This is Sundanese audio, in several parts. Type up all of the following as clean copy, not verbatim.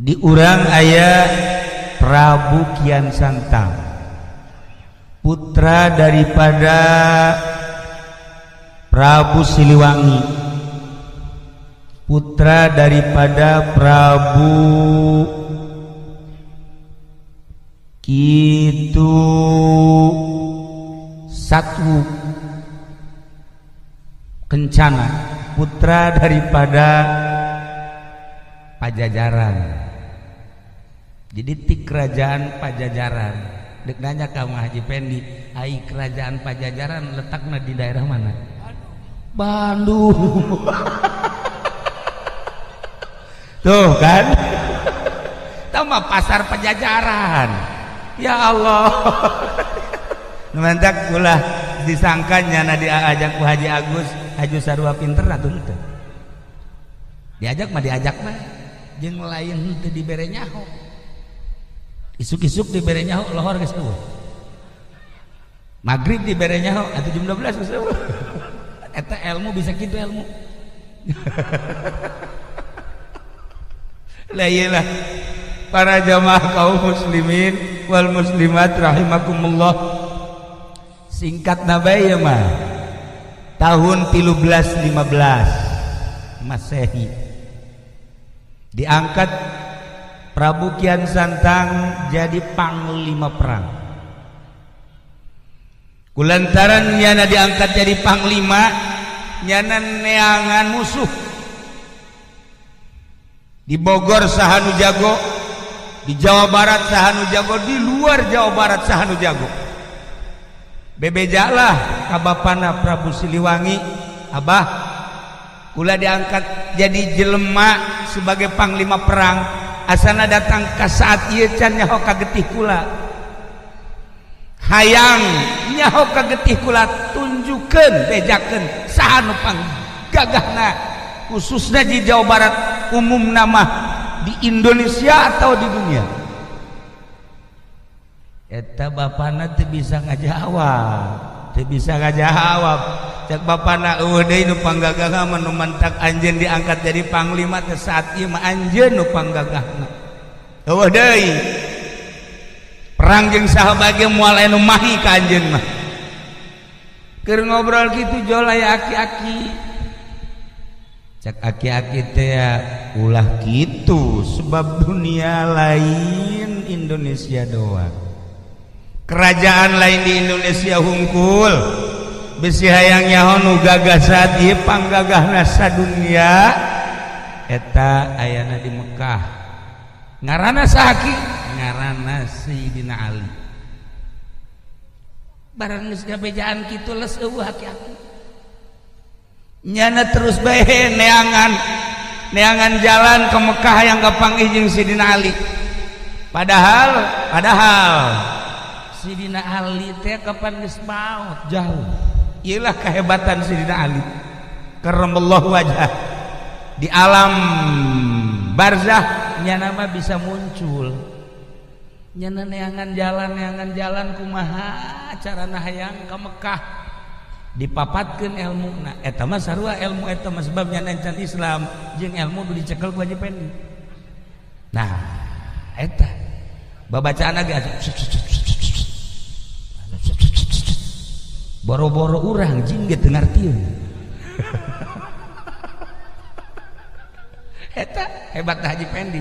Di urang aya Prabu Kian Santang, putra daripada Prabu Siliwangi, putra daripada Prabu Kitu Satwu Kencana, putra daripada Pajajaran. Jadi ti kerajaan Pajajaran. Dek nanya ka Haji Pendi, ai kerajaan Pajajaran letaknya di daerah mana? Bandung. Tuh kan? Tambah pasar Pajajaran. Ya Allah. Mantak ulah disangka nyana diajak ku Haji Agus, Haji sarua pinter atuh henteu. Diajak mah diajak mah jeung lain henteu dibere nyaho. Isuk-isuk dibere nyaho lohor geus eueuh. Magrib dibere nyaho atuh jam 12 geus eueuh. Eta ilmu bisa kitu ilmu. Lah iyalah para jamaah kaum muslimin wal muslimat rahimakumullah. Singkat nabai ya mah. Tahun 1315 Masehi diangkat Prabu Kian Santang jadi panglima perang. Kulantaran nyana diangkat jadi panglima, nyana neangan musuh. Di Bogor saha nu jago, di Jawa Barat saha nu jago, di luar Jawa Barat saha nu jago. Bebejalah ka bapana Prabu Siliwangi, abah kula diangkat jadi jelema sebagai panglima perang, asana datang ka saat ieu can nyaho ka getih kula. Hayang nyaho ka getih kula, tunjukkeun bejakeun saha nu panggagahna, khususnya di Jawa Barat, umum nama di Indonesia atau di dunia. Eta bapana teu bisa ngajawab, teu bisa ngajawab. Cek bapana eueuh deui nu panggagahna mah nu mantak anjeun diangkat jadi panglima teh saat ieu mah anjeun nu panggagahna. Eueuh deui. Perang jeung saha bage moal aya nu mahi ka anjeun mah. Keur ngobrol kitu jol aya aki-aki. Cek aki-aki teh ulah kitu sebab dunia lain Indonesia doang. Kerajaan lain di Indonesia hungkul bisi hayang nyaho nu gagah saat ieu panggagahna sadunia eta ayana di Mekah. Ngaranna saha ki? Ngaranna Sayyidina Ali. Barang geus gabejaan kitu les eueuh aki-aki. Nyana terus bae neangan neangan jalan ke Mekah yang kapanggih jeung Sayyidina Ali. Padahal Sidina Ali teh kapan geus maot jauh. Iyalah kehebatan Sidina Ali. Karramallahu wajah. Di alam barzah nyana mah bisa muncul. Nyana neangan jalan kumaha carana hayang ka Mekah. Dipapatkeun ilmuna. Eta mah sarua ilmu eta mah sebab nyana encan Islam jeung ilmu nu dicekel ku Haji Pendi. Nah, eta babacaan ge boro-boro urang jin ge teu ngartieun. Eta hebat Haji Pendi.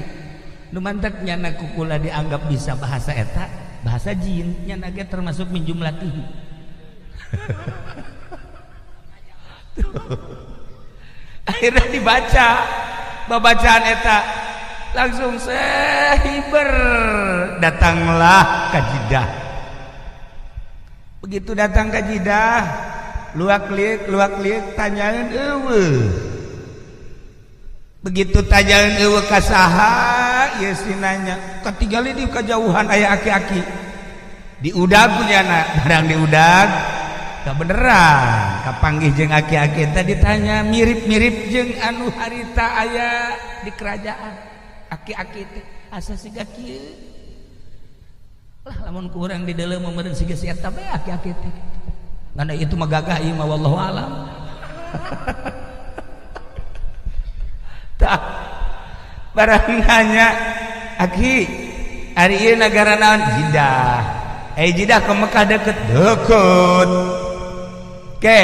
Nu mantak nyana kukula dianggap bisa bahasa eta, bahasa jin, nyana ge termasuk min jumlatihi. Akhirnya dibaca babacaan eta langsung sehiber datanglah ka Jeddah. Begitu datang ke Jeddah, luak liuk tanyaeun eueuh. Begitu tanyaeun eueuh ka saha, ieu si nanya. Katingali di kajauhan aya aki-aki. Diudag ku nyana, barang diudag kabeneran kapanggih jeung aki-aki eta ditanya mirip-mirip jeung anu harita aya di kerajaan. Aki-aki teh asa siga kieu. Lah lamun kurang di dalam meureun siga si eta bae aki-aki teh. Ngan itu mah gagah ieu mah wallahu alam. Tah barang nanya Aki, ari ieu nagara naon? Jidah. Eh, Jidah ke Mekah deket? Deket. Ke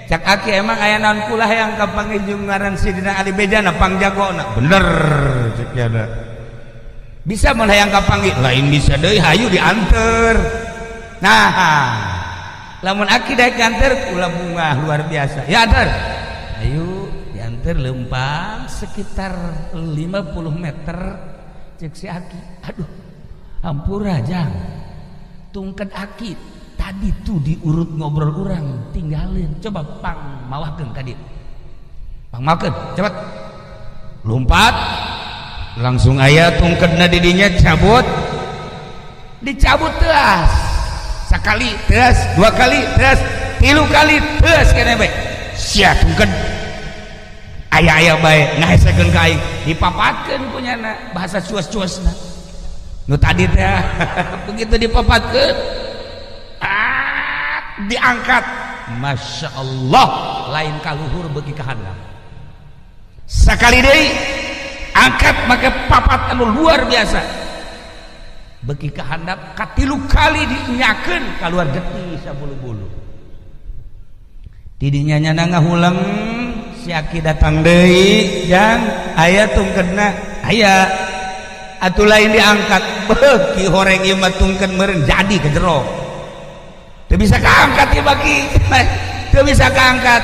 cak aki, emang aya naon? Kula hayang kapanggih jeung ngaran Sidina Ali, bejana pangjagona. Bener cek nyana. Bisa mun hayang kapanggih? Lain bisa deui, hayu dianter. Nah, lamun aki daek nganter, kula bunga luar biasa. Ya anter, ayo. Dianter lempang sekitar 50 meter, cek si aki, "Aduh, hampura jang, tungked aki tadi tuh diurut ngobrol orang tinggalin, coba pang mawakeun ka dieu, pang mawakeun cepet." Lompat langsung, aya tungkedna didinya, cabut, dicabut teas sekali, teas dua kali, teas tilu kali, teas kene bae sia tungked aya-aya bae ngahesekeun ka aing. Dipapatkeun punyana, bahasa cuas-cuasna nu tadi teh. Begitu dipapatkeun, ah, diangkat, Masya Allah, lain kaluhur beuki kahandap. Sekali deui angkat make papat anu luar biasa, beuki kahandap. Katilu kali dinyakeun, keluar getih sabulu-bulu. Tidinya nyana ngahuleng. Si aki datang deui, "Jang, aya tungkedna?" "Aya." Atuh lain diangkat, beuki horeng ieu mah tungked meureun jadi ke jero, teu bisa kaangkat ieu, baki teu bisa kaangkat.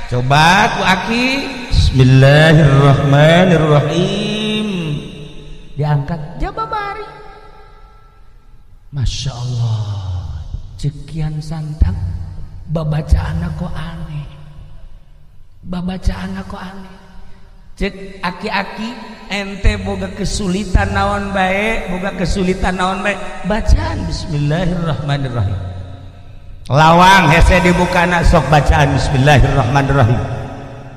Coba ku aki, "Bismillahirrahmanirrahim." Diangkat, jaba bari, Masya Allah. Cek Kian Santang, babacaan kok aneh, babacaan kok aneh. Cek aki-aki, "Ente boga kesulitan naon bae, boga kesulitan naon bae, bacaan bismillahirrahmanirrahim. Lawang hese dibukana, sok bacaan bismillahirrahmanirrahim."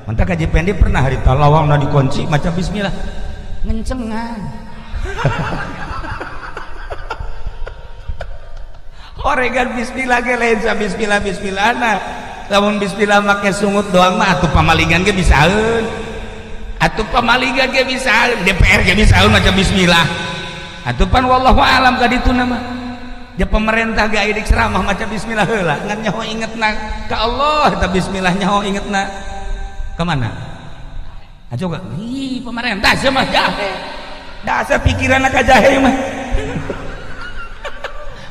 Mantap Kaji Pendi pernah harita lawang na dikunci, maca bismillah ngencengan. Oregan bismillah ge lain sa bismillah bismillah. Nah, lamun bismillah make sungut doang mah atuh pamalingan ge bisaeun, atuh pamalingan ge bisaeun, DPR ge bisaeun maca bismillah atuh. Pan wallahu alam ka ditu nama ya, pemerintah ge aya ceramah maca bismillah heula, ngan nyaho ingetna ka Allah eta bismillah, nyaho ingetna ka mana? Ah, coba ih, pemerintah sia mah jahe, dasar pikiranna ka jahe mah.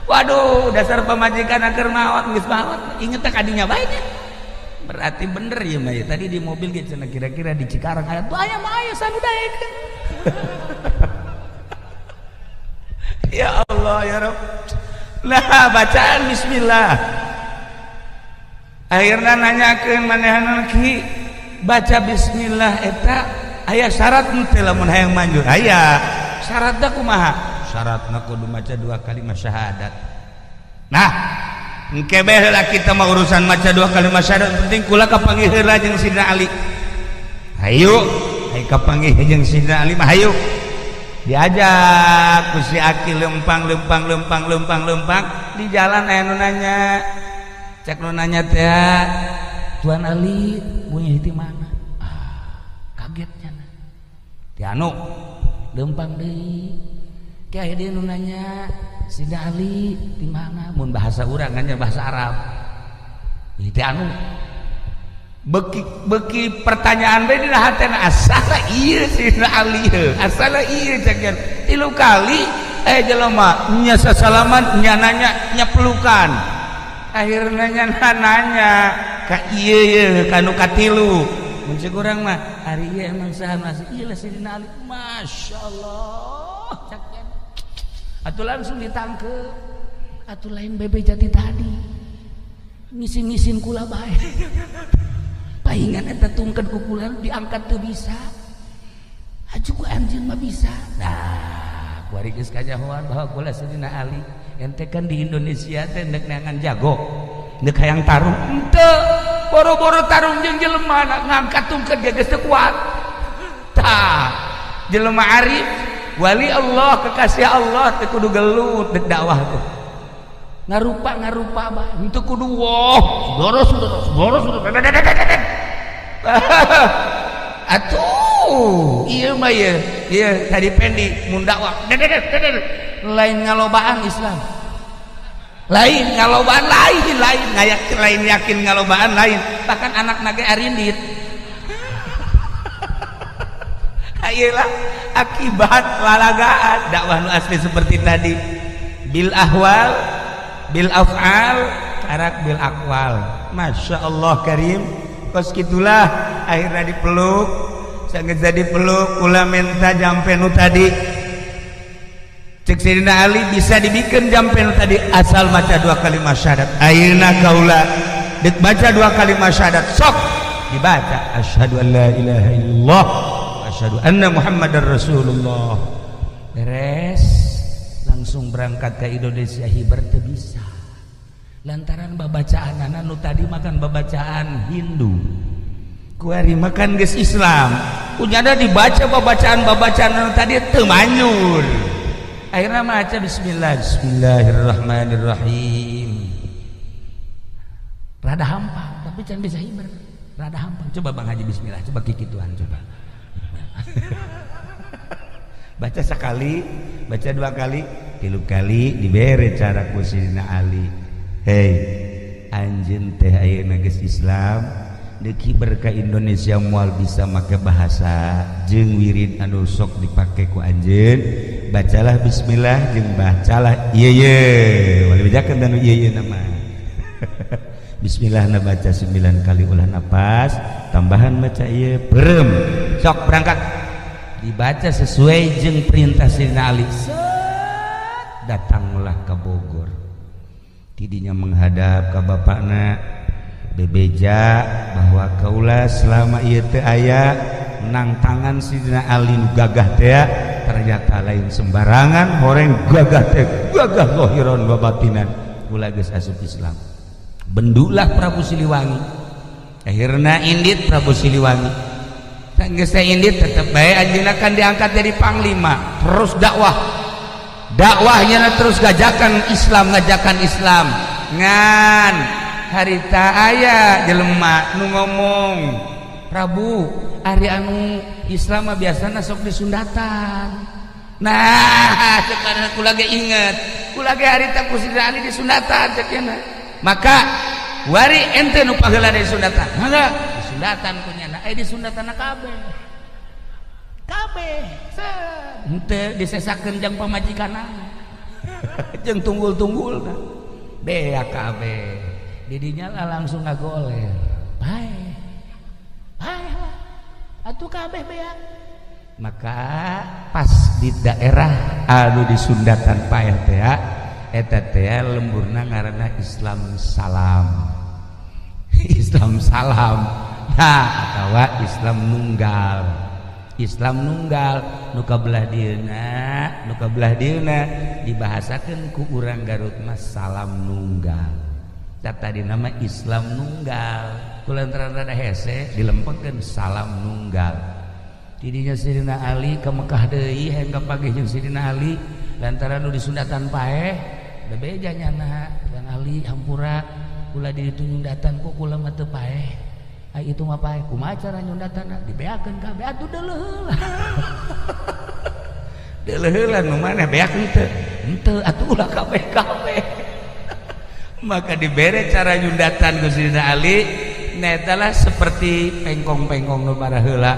Waduh, dasar pamajikan aker maot, geus maot inget ka dinya bae nya. Berarti bener ya mah ya. Tadi di mobil gitu cenah, kira-kira di Cikarang aya tuh, aya mah aya sanu daek. Ya Allah ya Rabb. Nah, bacaan bismillah. Akhirnya nanyakeun manehanna, "Ki, baca bismillah eta aya syarat henteu lamun hayang manjur?" "Aya." "Syaratna kumaha?" "Syaratna kudu maca dua kalimat syahadat." Nah, engke bae heula kita mah urusan maca dua kalimat syahadat, penting kula kapanggih heula jeung Sidina Ali. Hayu, hayu kapanggih jeung Sidina Ali mah hayu. Diajak ku si aki lempang lempang lempang lempang lempang, di jalan aya nu nanya. Cek nu nanya teh, "Tuan Ali punya di mana?" Ah, kagetnya. Ti anu lempang deui. Kayak dia nu nanya, "Sidina Ali di mana?" Mun bahasa urang kan bahasa Arab. Ti anu beki beki pertanyaan bae dina hatena, asala ieu Sidina Ali heuh, asala ieu cek tilu kali eh jelema nya sasalaman, nya nanya, nya pelukan. Akhirnya nya nanya ka ieu ye ka nu katilu. Mun cek urang mah, ari ieu emang saha masih ieu lah Sidina Ali. Masyaallah cek atuh langsung ditangkep. Atuh lain bebe jati tadi ngisin-ngisin kula bae, paingan eta tungkeun ku kula diangkat teu bisa, aju ku anjeun mah bisa. Nah, kuari geus kanyahoan bahwa kula Sidina Ali. Ente kan di Indonesia teh ndek neangan jago, ndek hayang tarung henteu, boro-boro tarung jeung jelema, ngangkat tungkeun ge geus teu kuat. Tah, jelema arif, wali Allah, kekasih Allah teu kudu gelut dek dakwah teh, ngarupa ngarupa bah henteu kudu wah saudara saudara saudara saudara. Atuh Ieu mah ieu ieu tadi pendi mun dakwah lain ngalobaan Islam, lain ngalobaan, lain lain ngayak, lain yakin ngalobaan, lain bahkan anak nage arindit. Ayelah akibat lalagaan dakwah nu asli seperti tadi, bil ahwal, bil af'al, karak bil aqwal. Masya Allah karim. Kos gitulah akhirnya dipeluk, sangat jadi peluk, kula minta jampe nu tadi. Cek Sayyidina Ali, bisa dibikin jampe nu tadi asal maca dua kalimat syahadat. Ayeuna kaula dek baca dua kalimat syahadat, sok dibaca asyhadu an la ilaha illallah, asyhadu anna muhammadar rasulullah. Beres, langsung berangkat ke Indonesia. Hiber teu bisa lantaran babacaan nu tadi makan babacaan Hindu, kuari makan geus Islam, kunyada dibaca babacaan-babacaan nu tadi teu manjur. Akhirnya maca bismillah, bismillahirrahmanirrahim, rada hampang tapi can bisa hiber, rada hampang. Coba Bang Haji bismillah, coba kikituan, coba baca sekali, baca dua kali, tilu kali, dibere cara ku Sidina Ali. Hei anjeun teh ayeuna geus Islam, deuk hiber ka Indonesia moal bisa make bahasa jeung wirid anu sok dipake ku anjeun. Bacalah bismillah jeung bacalah ieu ye, wali bejakeun anu ieu ye nama. Bismillah na baca 9 kali ulah napas tambahan, baca ieu perem, sok berangkat. Dibaca sesuai jeung perintah Sayyidina Ali. Set, datanglah ke Bogor, tidinya menghadap ke bapakna, bebeja bahwa kaula selama ieu teu aya nang tangan Sidina Ali nu gagah teh ternyata lain sembarangan, horeng gagah teh gagah zahiran wa batinan, kula geus asup Islam. Bendulah Prabu Siliwangi. Akhirna indit Prabu Siliwangi, geus teh indit tetep bae anjeunna kan diangkat jadi panglima, terus dakwah, dakwahnya terus ngajakan Islam, ngajakan Islam. Ngan harita aya jelema nu ngomong, Prabu, ari anu Islam mah biasana sok disundatan. Nah, sekarang aku lagi inget, aku lagi harita ku Sidina Ali disundatan cek. Maka wari ente nu paheula disundatan, mangga disundatan ku nyana. Eh, disundatan kabeh kabeh, henteu disesakeun jang pamajikanna jeung tunggul-tunggulna, bea kabeh. Didinya lah langsung ngagoler, bae bae lah atuh kabeh bea. Maka pas di daerah anu disundatan paeh teh, eta teh lemburna ngaranna Islam salam, Islam salam, nah atawa Islam nunggal, Islam nunggal. Nu kabelah dieuna, nu kabelah dieuna dibahasakeun ku urang Garut mah salam nunggal. Tadi nama Islam nunggal, kulantaran rada hese dilempengkeun salam nunggal. Tidinya Sidina Ali ke Mekah deui, hayang kapagih jeung Sidina Ali lantaran nu disundatan paeh. Bebeja nyana, Bang Ali, hampura, kula di ditu nyundatan kok kula mah teu paeh. Ai itu mah paeh, kumaha cara nyundatanna? Dibeakeun kabeh atuh, deuleuh heula, deuleuh heula nu maneh beak henteu, henteu atuh ulah kabeh kabeh. Maka dibere cara nyundatan ku Sidina Ali netalah seperti pengkong-pengkong nu heula.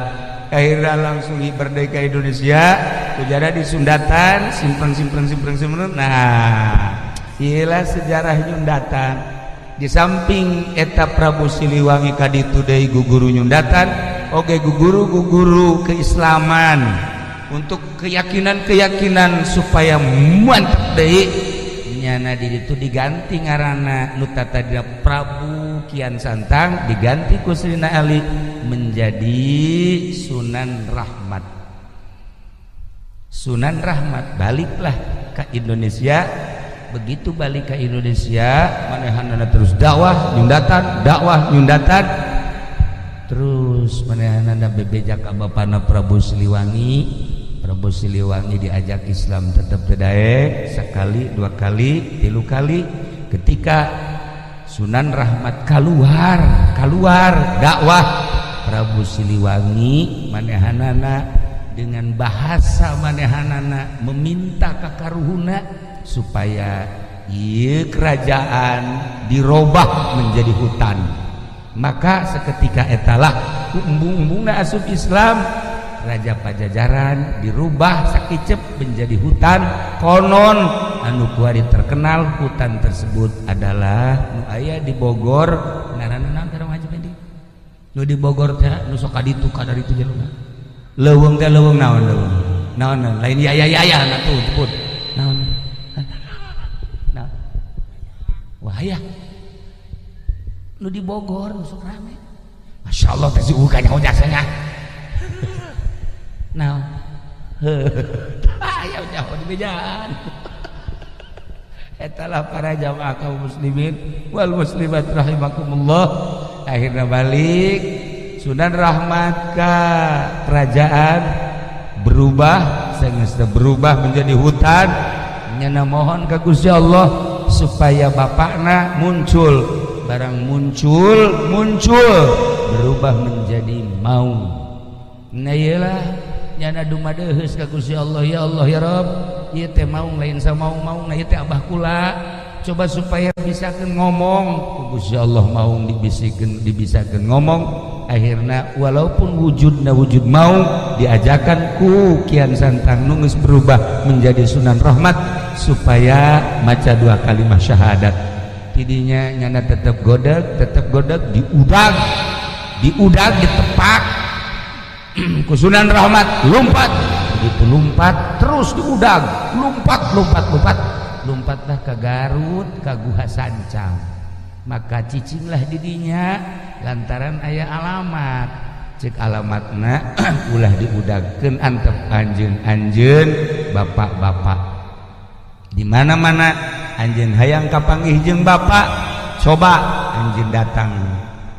Akhirnya langsung merdeka Indonesia, kujada disundatan, simpen simpen simpen simpen. Nah, iyalah sejarah nyundatan. Di samping eta Prabu Siliwangi kaditu deui guguru nyundatan oge guguru guguru keislaman untuk keyakinan-keyakinan supaya mantap deui nyana. Di itu diganti ngaranna, nu tadina Prabu Kian Santang diganti ku Sayyidina Ali menjadi Sunan Rahmat. Sunan Rahmat baliklah ke Indonesia. Begitu balik ke Indonesia, manehanana terus dakwah nyundatan, dakwah nyundatan terus. Manehanana bebeja ka bapana Prabu Siliwangi. Prabu Siliwangi diajak Islam tetap daek, sekali, dua kali, tilu kali. Ketika Sunan Rahmat keluar keluar dakwah, Prabu Siliwangi manehanana dengan bahasa manehanana meminta ka karuhuna supaya ieu kerajaan dirobah menjadi hutan. Maka seketika etalah ku embung-embungna asup Islam, Raja Pajajaran dirubah sakicep menjadi hutan. Konon anu kuari terkenal hutan tersebut adalah nu aya di Bogor, ngaranna naon teh Haji Pendi? Nu di Bogor teh nu sok ka ditu ka dari itu jelema. Leuweung teh leuweung naon leuweung? Naon lain ya ya ya ya atuh sebut. Naon? Nah. Wah ya. Nu di Bogor nu sok rame. Masya Allah teh si kanyaho jasanya. Naon? Aya jauh di bejaan. Etalah para jamaah kaum muslimin wal muslimat rahimakumullah. Akhirnya balik Sunan Rahmat ke kerajaan berubah, sehingga berubah menjadi hutan. Nyana mohon ke Gusti Allah supaya bapakna muncul, barang muncul muncul berubah menjadi maung. Nah iyalah nyana dumadeheus ka Gusti Allah, ya Allah ya Rabb, ieu teh maung lain samaung-maung, nah ieu teh abah kula, coba supaya bisakeun ngomong. Ku Gusti Allah maung dibisikeun, dibisakeun ngomong. Akhirna walaupun wujudna wujud maung, diajakan ku Kian Santang nu geus berubah menjadi Sunan Rahmat supaya maca dua kalimat syahadat. Tidinya nyana tetep godeg, tetep godeg, diudag diudag, ditepak ku Sunan Rahmat, lompat. Begitu lompat terus diudag, lompat lompat lompat, lompatlah ke Garut, ke Guha Sancang. Maka cicinglah didinya lantaran aya alamat. Cek alamatna ulah diudagkeun, antep anjeun anjeun bapak-bapak di mana-mana anjeun hayang kapanggih jeung bapak, coba anjeun datang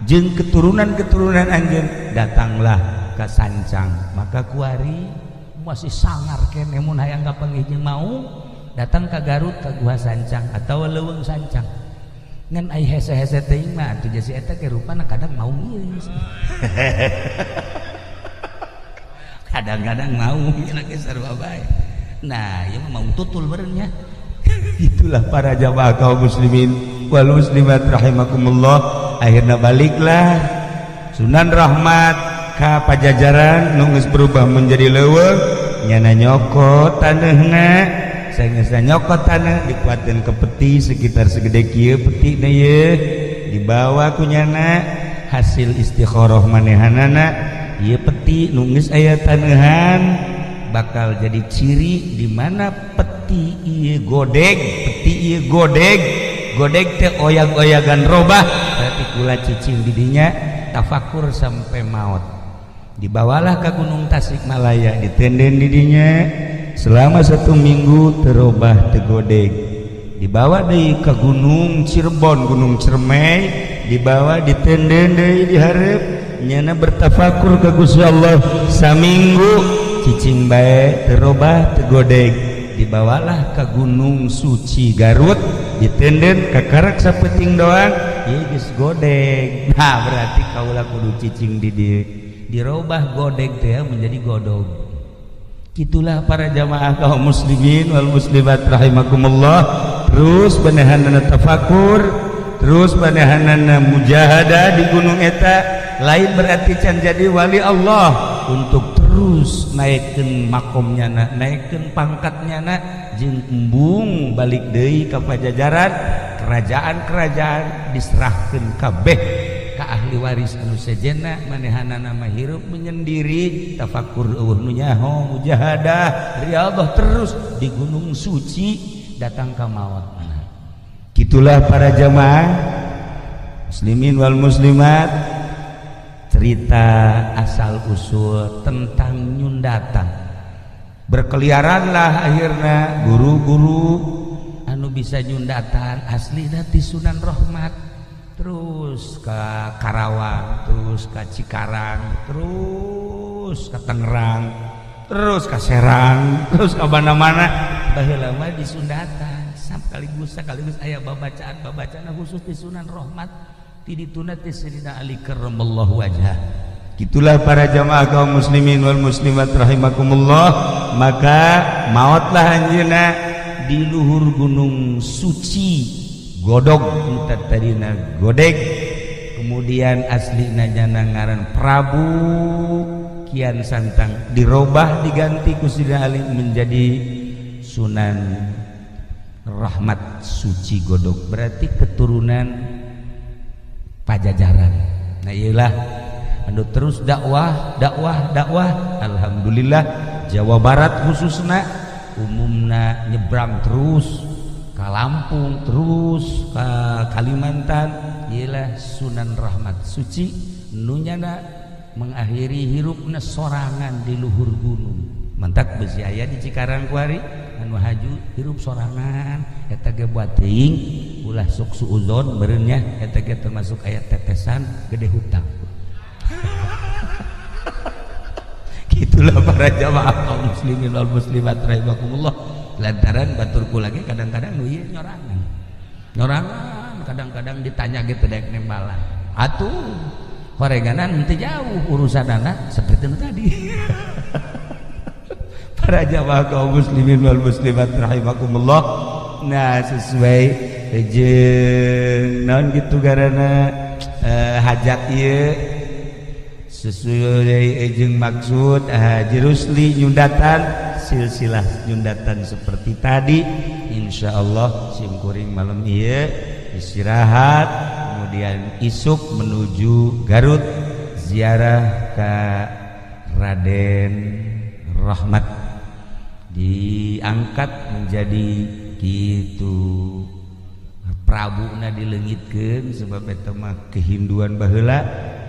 jeung keturunan-keturunan anjeun, datanglah ke Sancang. Maka kuari masih sangar kene mun hayang kapanggih jeung mau datang ke Garut, ke Gua Sancang atau Leuweung Sancang. Ngan ai hese-hese teuing mah atuh jasi eta ge rupana kadang mau ieu. Kadang-kadang mau nya ge sarua bae. Nah, ieu mah mau tutul beureun nya. Itulah para jamaah kaum muslimin wal muslimat rahimakumullah. Akhirnya baliklah Sunan Rahmat ka Pajajaran nu geus berubah menjadi leuweung. Nyana nyokot taneuhna, saenggeusna nyokot taneuh dikuatkeun ke peti sekitar segede kieu petina ieu, dibawa ku nyana hasil istikharah manehanana, ieu peti nu geus aya taneuhan bakal jadi ciri di mana peti ieu godeg, peti ieu godeg, godeg teh oyag-oyagan robah, berarti kula cicing didinya tafakur sampai maut. Dibawalah ke Gunung Tasikmalaya, ditenden didinya selama 1 minggu terobah tegodeg. Dibawa deui ke Gunung Cirebon, Gunung Ciremai, dibawa ditenden deui dihareup, nyana bertafakur ke Gusti Allah saminggu, cicing bae terobah tegodeg. Dibawalah ke Gunung Suci Garut, ditenden kakarak sapeting doang ieu geus godeg. Nah berarti kaula kudu cicing di dieu, dirobah godeg teh menjadi godog. Itulah para jamaah kaum muslimin wal muslimat rahimakumullah. Terus banehanana tafakur, terus banehanana mujahadah di gunung eta, lain berarti can jadi wali Allah, untuk terus naikkeun makomnya na, naikkeun pangkatnya na, jeung embung balik deui ka Pajajaran, kerajaan-kerajaan diserahkeun kabeh ka ahli waris anu sejenna. Manehanana mah hirup menyendiri, tafakur eueuh nu nyaho, mujahadah riyadhah terus di Gunung Suci datang ka maut. Gitulah para jamaah muslimin wal muslimat, cerita asal usul tentang nyundatan. Berkeliaranlah akhirnya guru-guru anu bisa nyundatan asli ti Sunan Rahmat, terus ke Karawang, terus ke Cikarang, terus ke Tangerang, terus ke Serang, terus ke mana-mana. Baheula mah di Sundatan sekaligus sekaligus aya babacaan-babacaan khusus di Sunan Rahmat, ti dituna ti Sayyidina Ali karramallahu wajhah. Itulah para jamaah kaum muslimin wal muslimat rahimakumullah. Maka maotlah anjeunna di luhur gunung suci Godog, tadina Godeg, kemudian aslina nyana ngaran Prabu Kian Santang, dirobah diganti ku Sidina Ali menjadi Sunan Rahmat Suci Godog, berarti keturunan Pajajaran. Nah, iyalah anu terus dakwah, dakwah, dakwah. Alhamdulillah, Jawa Barat khususnya, umumna nyebrang terus ke Lampung, terus ke Kalimantan. Ialah Sunan Rahmat Suci nunyana mengakhiri hirupna sorangan di luhur gunung. Mantak besi aya di Cikarang kuari anu haju hirup sorangan. Eta ge buat teuing ulah sok suuzon meureunnya, eta ge termasuk aya tetesan gede hutang. Itulah para jamaah kaum muslimin wal muslimat rahimakumullah. Lantaran baturku lagi kadang-kadang nu ieu nyorangan, nyorangan, kadang-kadang ditanya gitu daek nembalan atuh horeganan henteu jauh urusan anak seperti itu tadi. Para jamaah kaum muslimin wal muslimat rahimakumullah. Nah, sesuai jeung naon gitu garana hajat ieu, sesuai jeung maksud Haji Rusli nyundatan silsilah nyundatan seperti tadi. Insyaallah simkuring malam ieu istirahat, kemudian isuk menuju Garut ziarah ke Raden Rahmat, diangkat menjadi gitu Prabuna dileungitkeun sebab eta mah kehinduan baheula,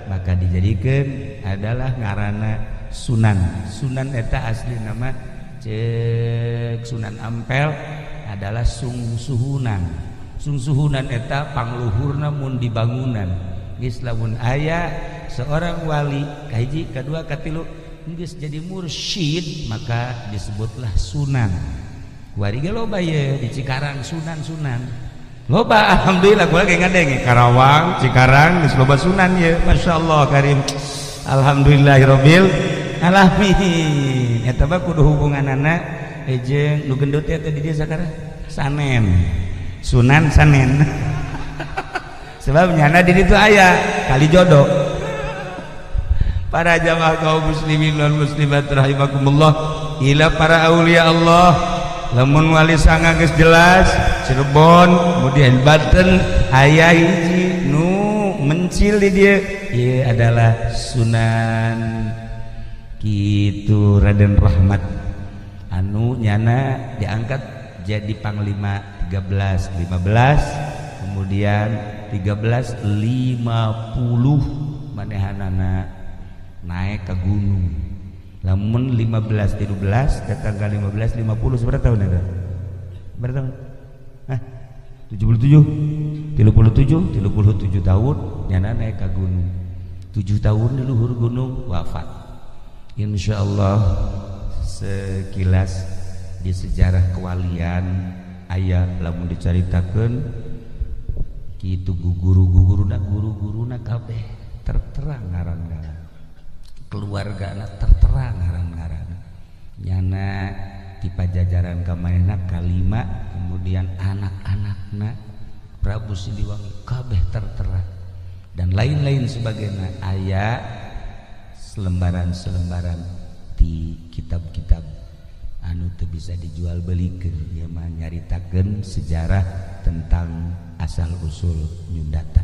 maka dijadikan adalah ngarana Sunan. Sunan eta asli nama cek Sunan Ampel adalah Sungsuhunan. Sungsuhunan eta pangluhurna mun dibangunan geus lamun aya seorang wali kahiji, kadua, katilu geus jadi mursyid, maka disebutlah sunan. Kuari ge loba ye di Cikarang sunan-sunan loba, alhamdulillah. Gua lagi ngadenge Karawang, Cikarang geus loba sunan ye, masyaallah karim, alhamdulillahirabbil alamin. Eta mah kudu hubunganana jeung nu gendut eta di dieu sakarang Sanen, Sunan Sanen, sebab nyana di ditu aya kali jodoh. Para jamaah kaum muslimin wal muslimat rahimakumullah, ila para aulia Allah, lamun wali sanga geus jelas Cirebon, kemudian Banten aya hiji nu mencil di dieu, ieu adalah Sunan kitu Raden Rahmat anu nyana diangkat jadi panglima 1315, kemudian 1350 manehanana naik ke gunung. Lamun 1513 datang ke 1550 seberapa tahun eta? Berapa tahun? Hah? 77, 37, 37 tahun nyana naik ke gunung. 7 tahun di luhur gunung wafat. Insyaallah sekilas di sejarah kewalian aya lamun dicaritakeun kitu guru-guruna, guru-guruna kabeh terterang ngaran-ngaran, keluargana terterang ngaran-ngaran, nyana di Pajajaran kamanehna kalima, kemudian anak-anakna Prabu Siliwangi kabeh tertera dan lain-lain sebagainya. Aya selembaran-selembaran di kitab-kitab anu teu bisa dijual belikeun, ieu mah nyaritakeun sejarah tentang asal usul nyundatan.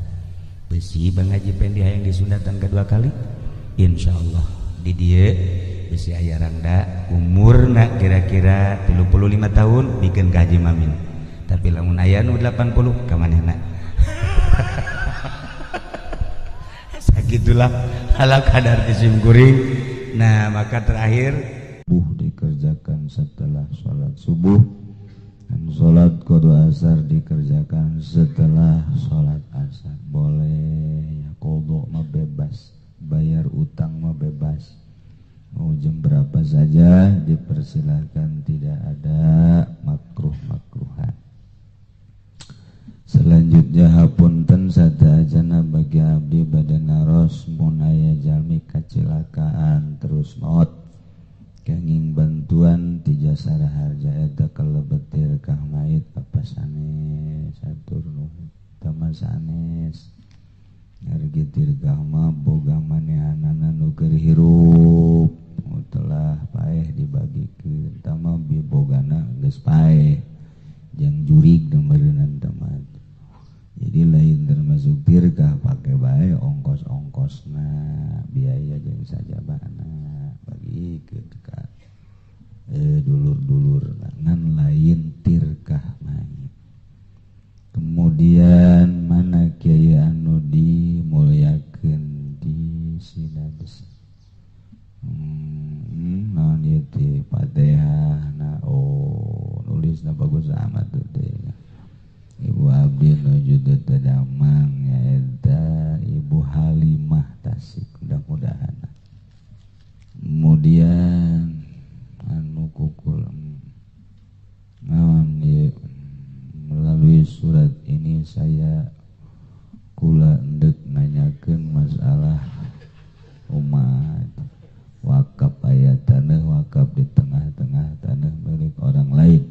Besi Bang Haji Pendi hayang disundatan kedua kali, insyaallah di dieu besi aya rangda umurna kira-kira 35 tahun bikin ka Haji Mamin, tapi lamun aya nu 80 ka manehna. Sagitulah ala kadar isim kuring. Nah, maka terakhir subuh dikerjakan setelah sholat subuh dan sholat qadha asar dikerjakan setelah sholat asar. Boleh ya, qadha mah bebas, bayar utang mah bebas, mau jam berapa saja dipersilahkan, tidak ada makruh-makruhan. Selanjutnya hapunten sadaajana bagi abdi bade naros mun aya jalmi kacil terus maot kenging bantuan ti Jasara Harja eta kalebet tirkah mayit apa sanes atur nuhun tama sanes harga tirkah mah boga manehanana nu keur hirup telah paeh dibagikeun tama bibogana geus paeh jeung jurig deumeureunnan tama. Jadi lain termasuk tirkah pake bae ongkos-ongkosna biaya jeung sajabana bagikeun ka dulur-dulur ngan lain tirkah mayit. Kemudian mana kiai anu dimulyakeun di Sinabes. Naon ieu teh Fatihah na oh nulisna bagus amat teh. Ibu Abdi nuju teu damang nyaeta Ibu Halimah Tasik mudah-mudahan. Kemudian anu kukul naon ieu melalui surat ini saya kula endek nanyakeun masalah umat wakaf aya tanah wakaf di tengah-tengah tanah milik orang lain.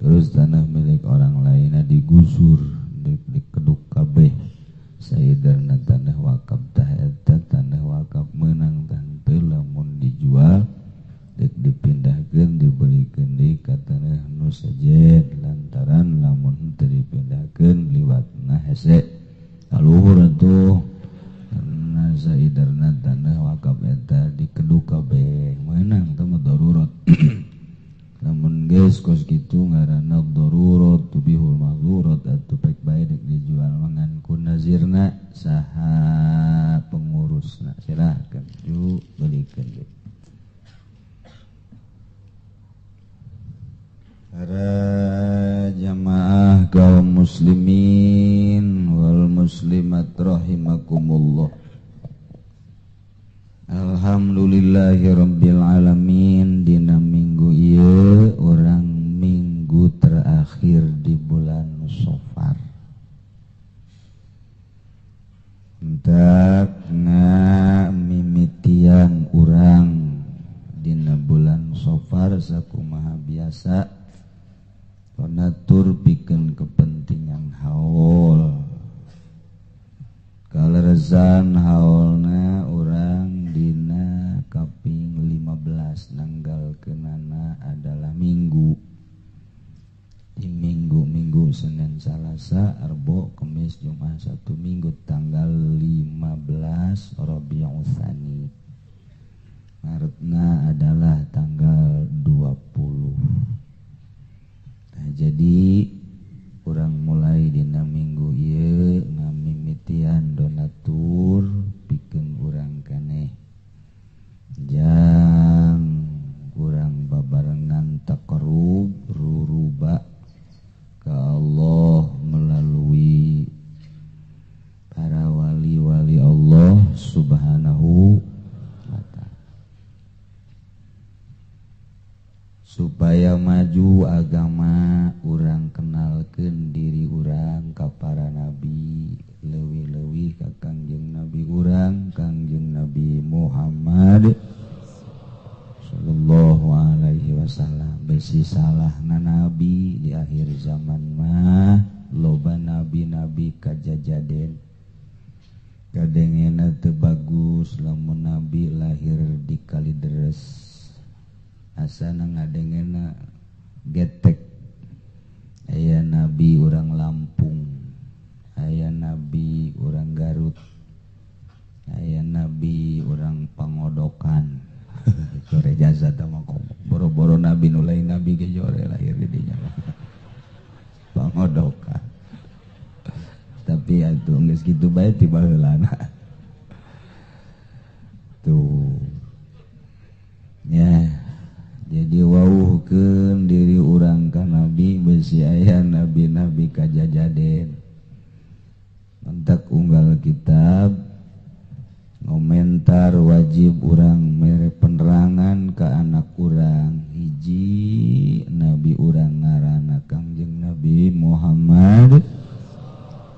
Terus tanah milik orang lainnya digusur, dikeduk kabeh. Saidarna tanah wakaf tah eta tanah wakaf meunang tah henteu lamun dijual deuk dipindahkeun dibelikeun deui ka tanah nu sejen lantaran lamun henteu dipindahkeun liwatna hese. Kaluhur atuh karena saidarna tanah wakaf eta dikeduk kabeh meunang teh mah darurat. Lamun geus kos kitu ngaranna darurat tubihul mahdurat atuh pek bae deuk dijual mangan ku nazirna saha pengurusna silahkeun ju belikeun deui. Para jamaah kaum muslimin wal muslimat rahimakumullah. Alhamdulillahirabbil alamin. Dina minggu ieu urang minggu terakhir di bulan Safar. Entak ngamimitian urang dina bulan Safar sakumaha biasa donatur pikeun kepentingan haul. Kalerezan haulna urang dina kaping 15 nanggal kenana adalah minggu. Di minggu-minggu Senin, Selasa, Rebo, Kemis, Jumat, Sabtu, Minggu tanggal 15 Rabiul Tsani. Maretna adalah tanggal 20. Nah, jadi urang mulai dina minggu ieu ngamimitian donatur pikeun urang keneh. Jang kurang babarengan taqarrub ruruba ka Allah melalui para wali-wali Allah Subhanahu wa ta'ala. Supaya maju agama urang kenalkeun diri urang ka para nabi, leuwih-leuwih ka Kangjeng Nabi urang, Kangjeng Nabi Muhammad sallallahu alaihi wasallam. Besi salahna nabi di akhir zaman mah loba nabi-nabi kajajaden. Kadengena teu bagus lamun nabi lahir di Kalideres. Asana ngadengena getek. Aya nabi urang Lampung, aya nabi urang Garut, aya nabi urang Pangodokan. Jore jasa teh mah komo. Boro-boro nabi nu lain nabi ge jore lahir di dinya. Pangodokan. Tapi atuh geus kitu bae ti baheulana. Tuh. Ya. Jadi wawuhkeun diri urang ka nabi besi aya nabi-nabi kajajaden. Mentak unggal kitab ngomentar wajib urang mere penerangan ka anak urang. Hiji nabi urang ngaranna Kangjeng Nabi Muhammad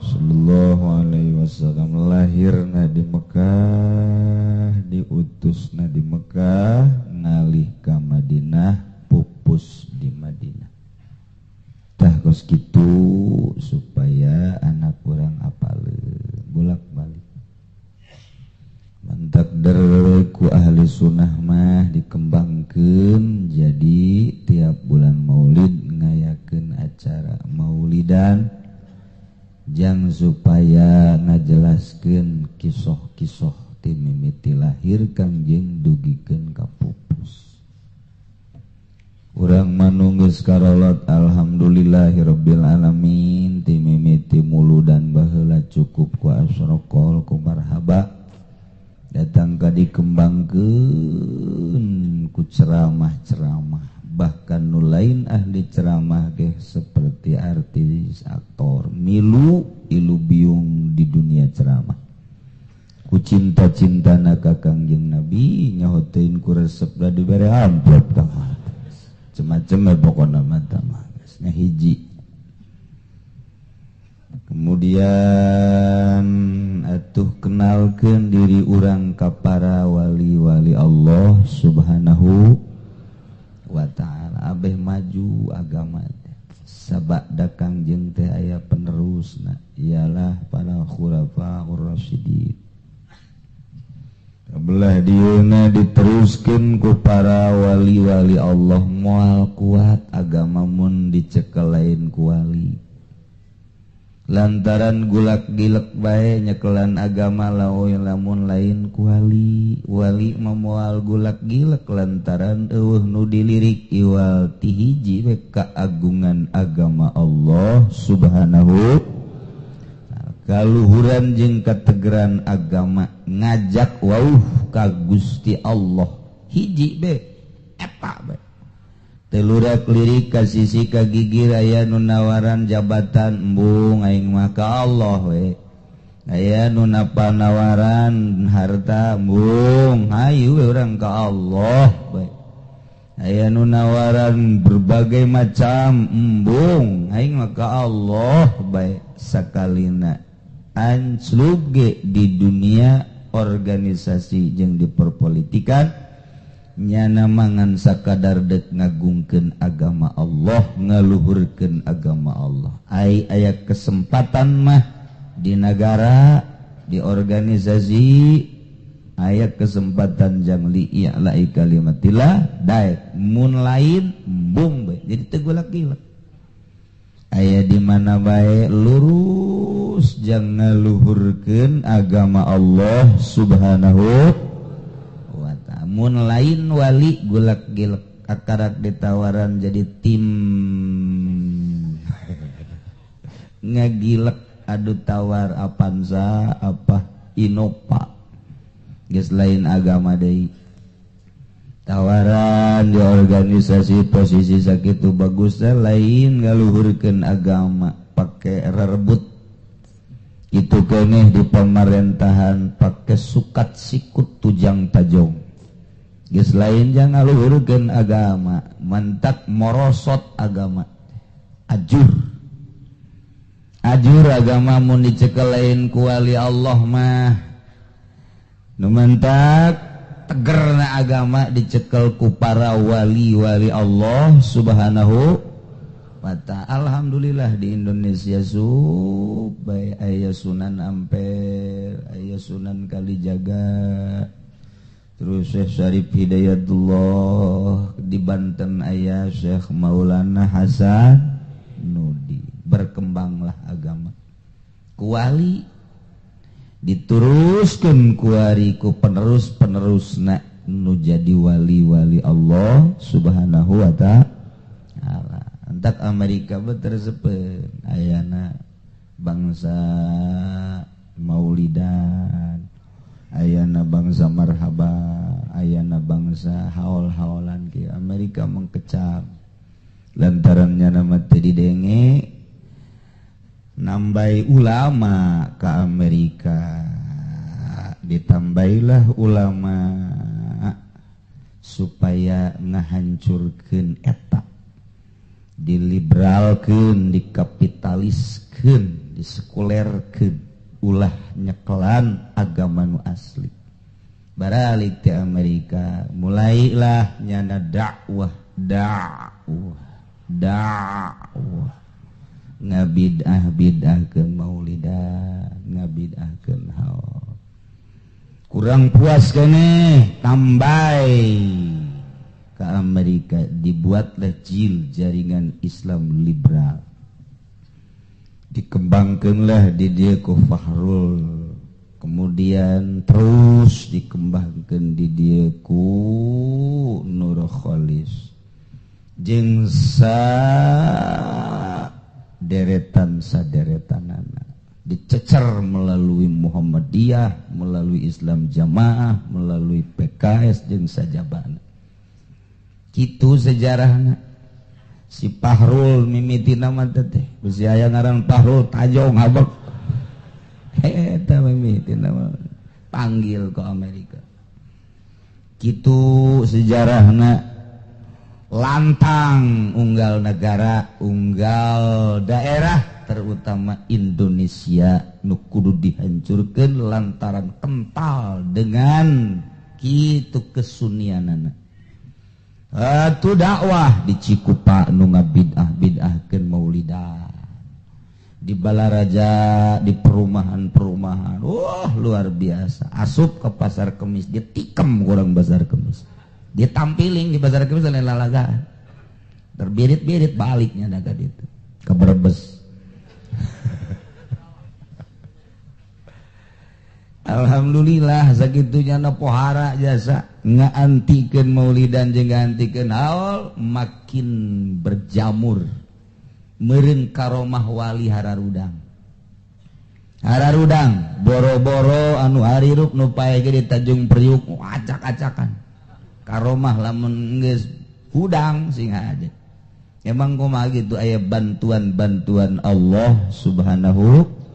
sallallahu alaihi wasallam lahirna di Mekah. Mekah, diutusna di Mekah, ngalih ka Madinah, pupus di Madinah. Tah kos kitu supaya anak urang apaleun bolak-balik. Mantak ku ahli sunnah mah dikembangkeun jadi tiap bulan Maulid ngayakeun acara maulidan jang supaya ngajelaskeun kisoh-kisoh ti mimiti lahir Kangjeng dugikeun ka pupus. Urang manunggeus karolot alhamdulillahirabbil alamin ti mimiti muludan baheula cukup ku asrokol ku marhaba datang ka dikembangkeun ku ceramah-ceramah, bahkan nu lain ahli ceramah ge seperti artis, aktor, milu ilu biung di dunia ceramah. Ku cinta-cintana ka Kangjeng Nabi nyahotein ku resep da dibere amplop tah. Macem-macem ya pokona mah tah mah geus hiji. Kemudian atuh kenalkeun diri urang ka para wali-wali Allah Subhanahu wa ta'ala. Abeh maju agama teh. Sabada Kangjeng teh aya penerusna, ialah para khulafaur rasyidin. Belah dieuna diteruskeun ku para wali-wali Allah, moal kuat agama mun dicekel lain ku wali. Lantaran gulak gilek bae nyekelan agama laoy lamun lain ku wali. Wali mah moal gulak gilek lantaran eueuh nu dilirik iwal ti hiji we kaagungan agama Allah Subhanahu. Kaluhuran jeung kategeran agama ngajak wauh ka Gusti Allah hiji be eta be. Telurak lirik ka sisi ka gigir aya nu nawaran jabatan embung aing mah ka Allah we. Aya nu napanawaran harta embung hayu we urang ka Allah we. Aya nu nawaran berbagai macam embung aing mah ka Allah bae. Sakalina anclub ge di dunia organisasi jeung di perpolitikan nyana mangan sakadar dek ngagungkeun agama Allah, ngaluhurkeun agama Allah. Ai aya kesempatan mah di nagara, di organisasi aya kesempatan jang li i'la'i kalimatillah daek, mun lain embung bae. Jadi teu gulak-gilek. Aya di mana bae lurus jang ngaluhurkeun agama Allah Subhanahu wa ta'ala. Mun lain wali gulak-gilek akarak ditawaran jadi tim ngagilek adu tawar Avanza apa Innova geus lain agama deui. Tawaran di organisasi posisi sakitu bagusnya lain ngaluhurkeun agama pake rerebut itu keneh di pemerintahan pake sukat sikut tujang tajong geus lain jang ngaluhurkeun agama mantak morosot agama ajur ajur agama mun dicekel lain ku wali Allah mah nu mantak tegerna agama dicekel ku para wali-wali Allah Subhanahu wa ta'ala. Alhamdulillah di Indonesia bae aya Sunan Ampel, aya Sunan Kalijaga, terus Syekh Syarif Hidayatullah di Banten aya Syekh Maulana Hasan Nudi. Berkembanglah agama ku wali diteruskan kuari ku penerus-penerusna nu jadi wali-wali Allah Subhanahu wa ta'ala. Entak Amerika betersepen ayana bangsa maulidan, ayana bangsa marhaba, ayana bangsa haul-haulan ke Amerika mengkecam lantarannya nama teu didenge nambai ulama ke Amerika, ditambailah ulama supaya ngahancurkeun eta, diliberalkeun, dikapitaliskeun, disekulerkeun. Ulah nyekelan agama nu asli. Baralik ti Amerika mulailah nyana dakwah dakwah dakwah ngabid'ah bid'ahkeun maulidan, ngabid'ahkeun haul. Kurang puas keneh tambai ke Amerika dibuatlah JIL, Jaringan Islam Liberal. Dikembangkanlah di dia ku Fahrul, kemudian terus dikembangkan di dia ku Nur Kholis jeung deretan saderetanana dicecer melalui Muhammadiyah, melalui Islam Jamaah, melalui PKS jeung sajabana. Kitu sejarahna. Si Fahrul mimiti nama teh bisi aya ngaran Fahrul Tajong habek eta mimiti nama panggil ke Amerika. Kitu sejarahna. Lantang unggal negara, unggal daerah, terutama Indonesia nu kudu dihancurkeun lantaran kental dengan kitu kesunianana. Atuh dakwah di Cikupa nu ngabid'ah-bid'ahkeun maulidan, di Balaraja, di perumahan-perumahan, wah luar biasa. Asup ke pasar kemis, dia tikam kurang pasar kemis, dia tampiling di pasar kemis lain lalagaan, terbirit-birit baliknya daga itu ke Brebes. Alhamdulillah sagitunya na pohara jasa ngaantikeun maulidan jeung ngaantikeun haul makin berjamur meureun karomah wali hararudang. Hararudang boro-boro anu harirup nu pae ge di Tanjung Priuk acak-acakan. Karomah lamun geus hudang sing aja. Emang kumaha gitu aya bantuan-bantuan Allah Subhanahu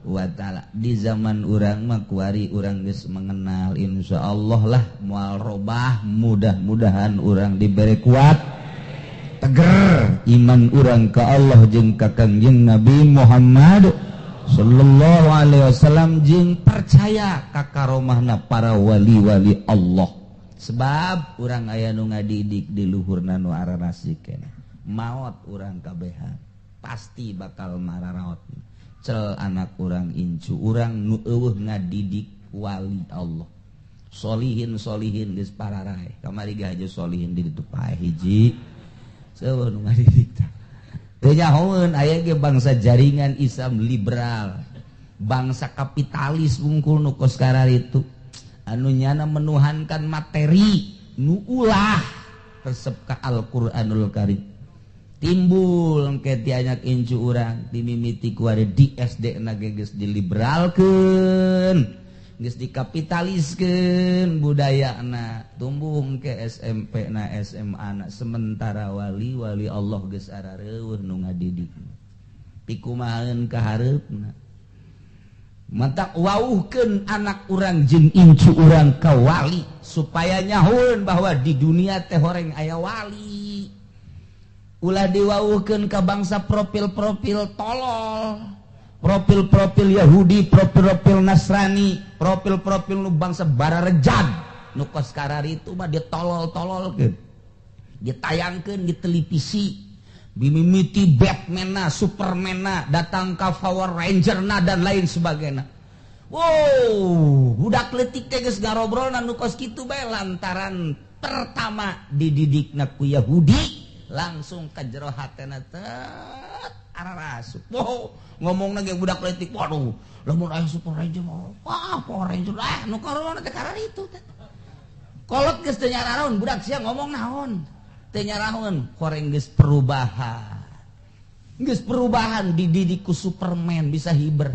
wa ta'ala. Di zaman urang mah kuari urang geus mengenal, insyaallah lah moal robah, mudah-mudahan urang diberi kuat teger iman urang ka Allah jeung ka Kangjeng Nabi Muhammad sallallahu alaihi wasallam jeung percaya ka karomahna para wali-wali Allah. Sebab urang aya nu ngadidik di luhurna nu ararasik keneh. Maot urang kabehan pasti bakal mararaot. Cel anak urang incu urang nu eueuh ngadidik wali Allah. Solihin solihin geus pararae. Kamari ge haja solihin di ditu pae hiji. Seueuh nu ngadidik tah. Teu nyahoeun aya ge bangsa jaringan Islam liberal, bangsa kapitalis wungkul nu kos kararitu. Anu nyana menuhankan materi nu ulah resep ka Al-Qur'anul Karim. Timbul engke ti anak incu urang dimimiti ku ari di SD na ge geus diliberalkeun, geus dikapitaliskeun budayana, tumbuh engke SMP na SMA na, sementara wali-wali Allah geus arareueuh nu ngadidik. Pikumahaeun ka hareupna. Matak wauhkeun anak urang jeung incu urang ka wali supaya nyahoeun bahwa di dunia teh horeng aya wali. Ulah diwauhkeun ka bangsa profil-profil tolol, profil-profil Yahudi, profil-profil Nasrani, profil-profil nu bangsa bararejag nu kos kararitu mah ditolol-tololkeun, ditayangkeun di televisi, bimimiti Batman-na, Superman-na, datang ka Power Ranger-na dan lain sebagainya. Wow, budak leutik teh geus ngarobrolna nu kos kitu bae lantaran pertama dididikna ku Yahudi. Langsung ke jero hatena tet ararasup. Wow, ngomongna ge budak leutik, waduh, lamun aya Super Ranger, wah Power Ranger, ah nu korona teh kararitu teh. Kolot geus teu nyaraon, budak sia ngomong naon? Teu nyaraon, horeng geus perubahan. Geus perubahan dididik ku Superman bisa hiber.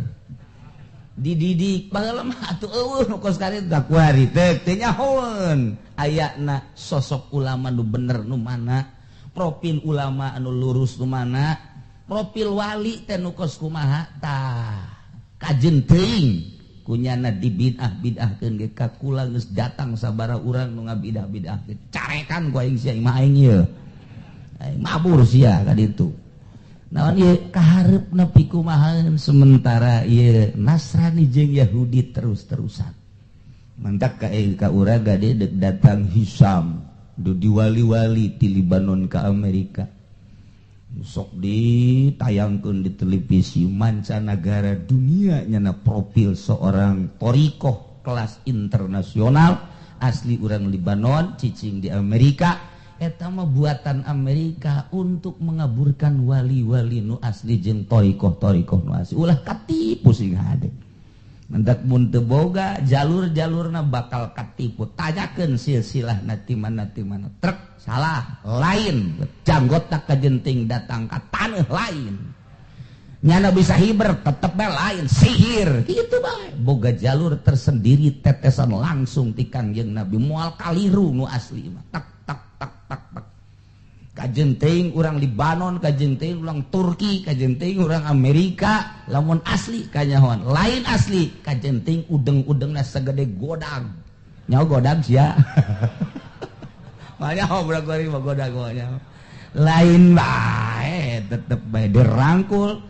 Dididik baheula mah atuh eueuh nu kos kararitu da kuari teh teu nyahoeun. Ayana sosok ulama nu bener nu mana? Profil ulama anu lurus nu mana, profil wali teh nu kos kumaha tah kajen teuing kunyana dibid'ah-bid'ahkeun ge ka kula geus datang sabaraha urang nu ngabid'ah-bid'ahkeun carekan ku aing sia imah aing ieu aing mabur sia ka ditu. Naon ieu kahareupna pikumahaeun sementara ieu Nasrani jeung Yahudi terus-terusan. Mantak ka urang gade deuk datang Hisam du diwali-wali ti Libanon ka Amerika. Sok ditayangkeun di televisi mancanagara dunia nyana profil seorang thoriqoh kelas internasional asli urang Libanon cicing di Amerika. Eta mah buatan Amerika untuk mengaburkan wali-wali nu asli jeung thoriqoh-thoriqoh nu asli. Ulah katipu sing hade. Mendak mun teu boga jalur-jalurna bakal katipu. Tanyakeun silsilahna ti mana ti mana. Trek salah lain. Janggotna kajenting datang ka taneuh lain. Nyana bisa hiber tetep bae lain sihir. Kitu bae. Boga jalur tersendiri tetesan langsung ti Kangjeng Nabi moal kaliru nu asli mah. Tak tak tak tak tak. Kajenting urang Libanon, kajenting urang Turki, kajenting urang Amerika, lamun asli kanyahoan, lain asli kajenting udeng-udengna segede godag. Nyaho godag sia. Mah nyaho budak goreng mah godag nyaho. Lain bae tetep bae dirangkul.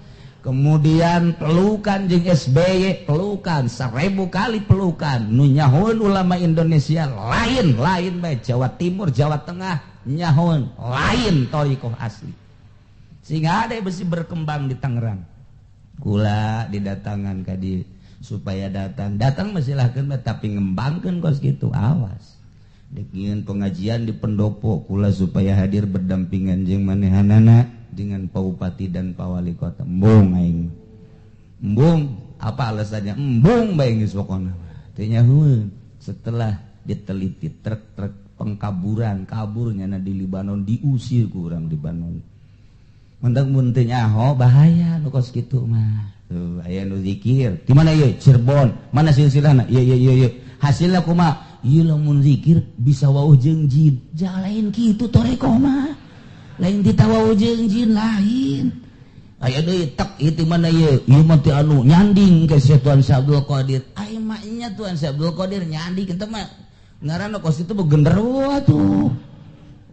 Kemudian pelukan jeung SBY, pelukan 1000 kali pelukan. Nu nyahoeun ulama Indonesia lain, lain bae Jawa Timur, Jawa Tengah nyahoeun lain thoriqoh asli. Sehingga ada besi berkembang di Tangerang. Kula didatangan ka dieu supaya datang. Datang mah silahkeun bae tapi ngembangkeun kos kitu awas. Deuk nyieun pengajian di pendopo kula supaya hadir berdampingan jeung manehanana dengan Pak Bupati dan Pak Wali Kota. Embung aing. Embung, apa alasannya? Embung bae geus pokona. Teu nyahueun. Setelah diteliti truk-truk pengkaburan, kaburnya na di Libanon diusir ku urang Libanon. Mendak mun teu nyaho bahaya nu kos kitu mah. Tuh aya nu zikir. Di mana ieu? Cirebon. Mana silsilahna? Ieu ieu ieu ieu. Hasilna kumaha? Ieu lamun zikir bisa wauh jeung jin. Jangan lain kitu toreko mah. Lain ditawau jeung jin lain. Aya deui tek ieu ti mana ieu? Ieu mah ti anu nyanding ka Syekh Tuan Syekh Abdul Qadir. Ai mah nya Tuan Syekh Abdul Qadir nyanding eta mah ngaranna kos itu genderuwo atuh.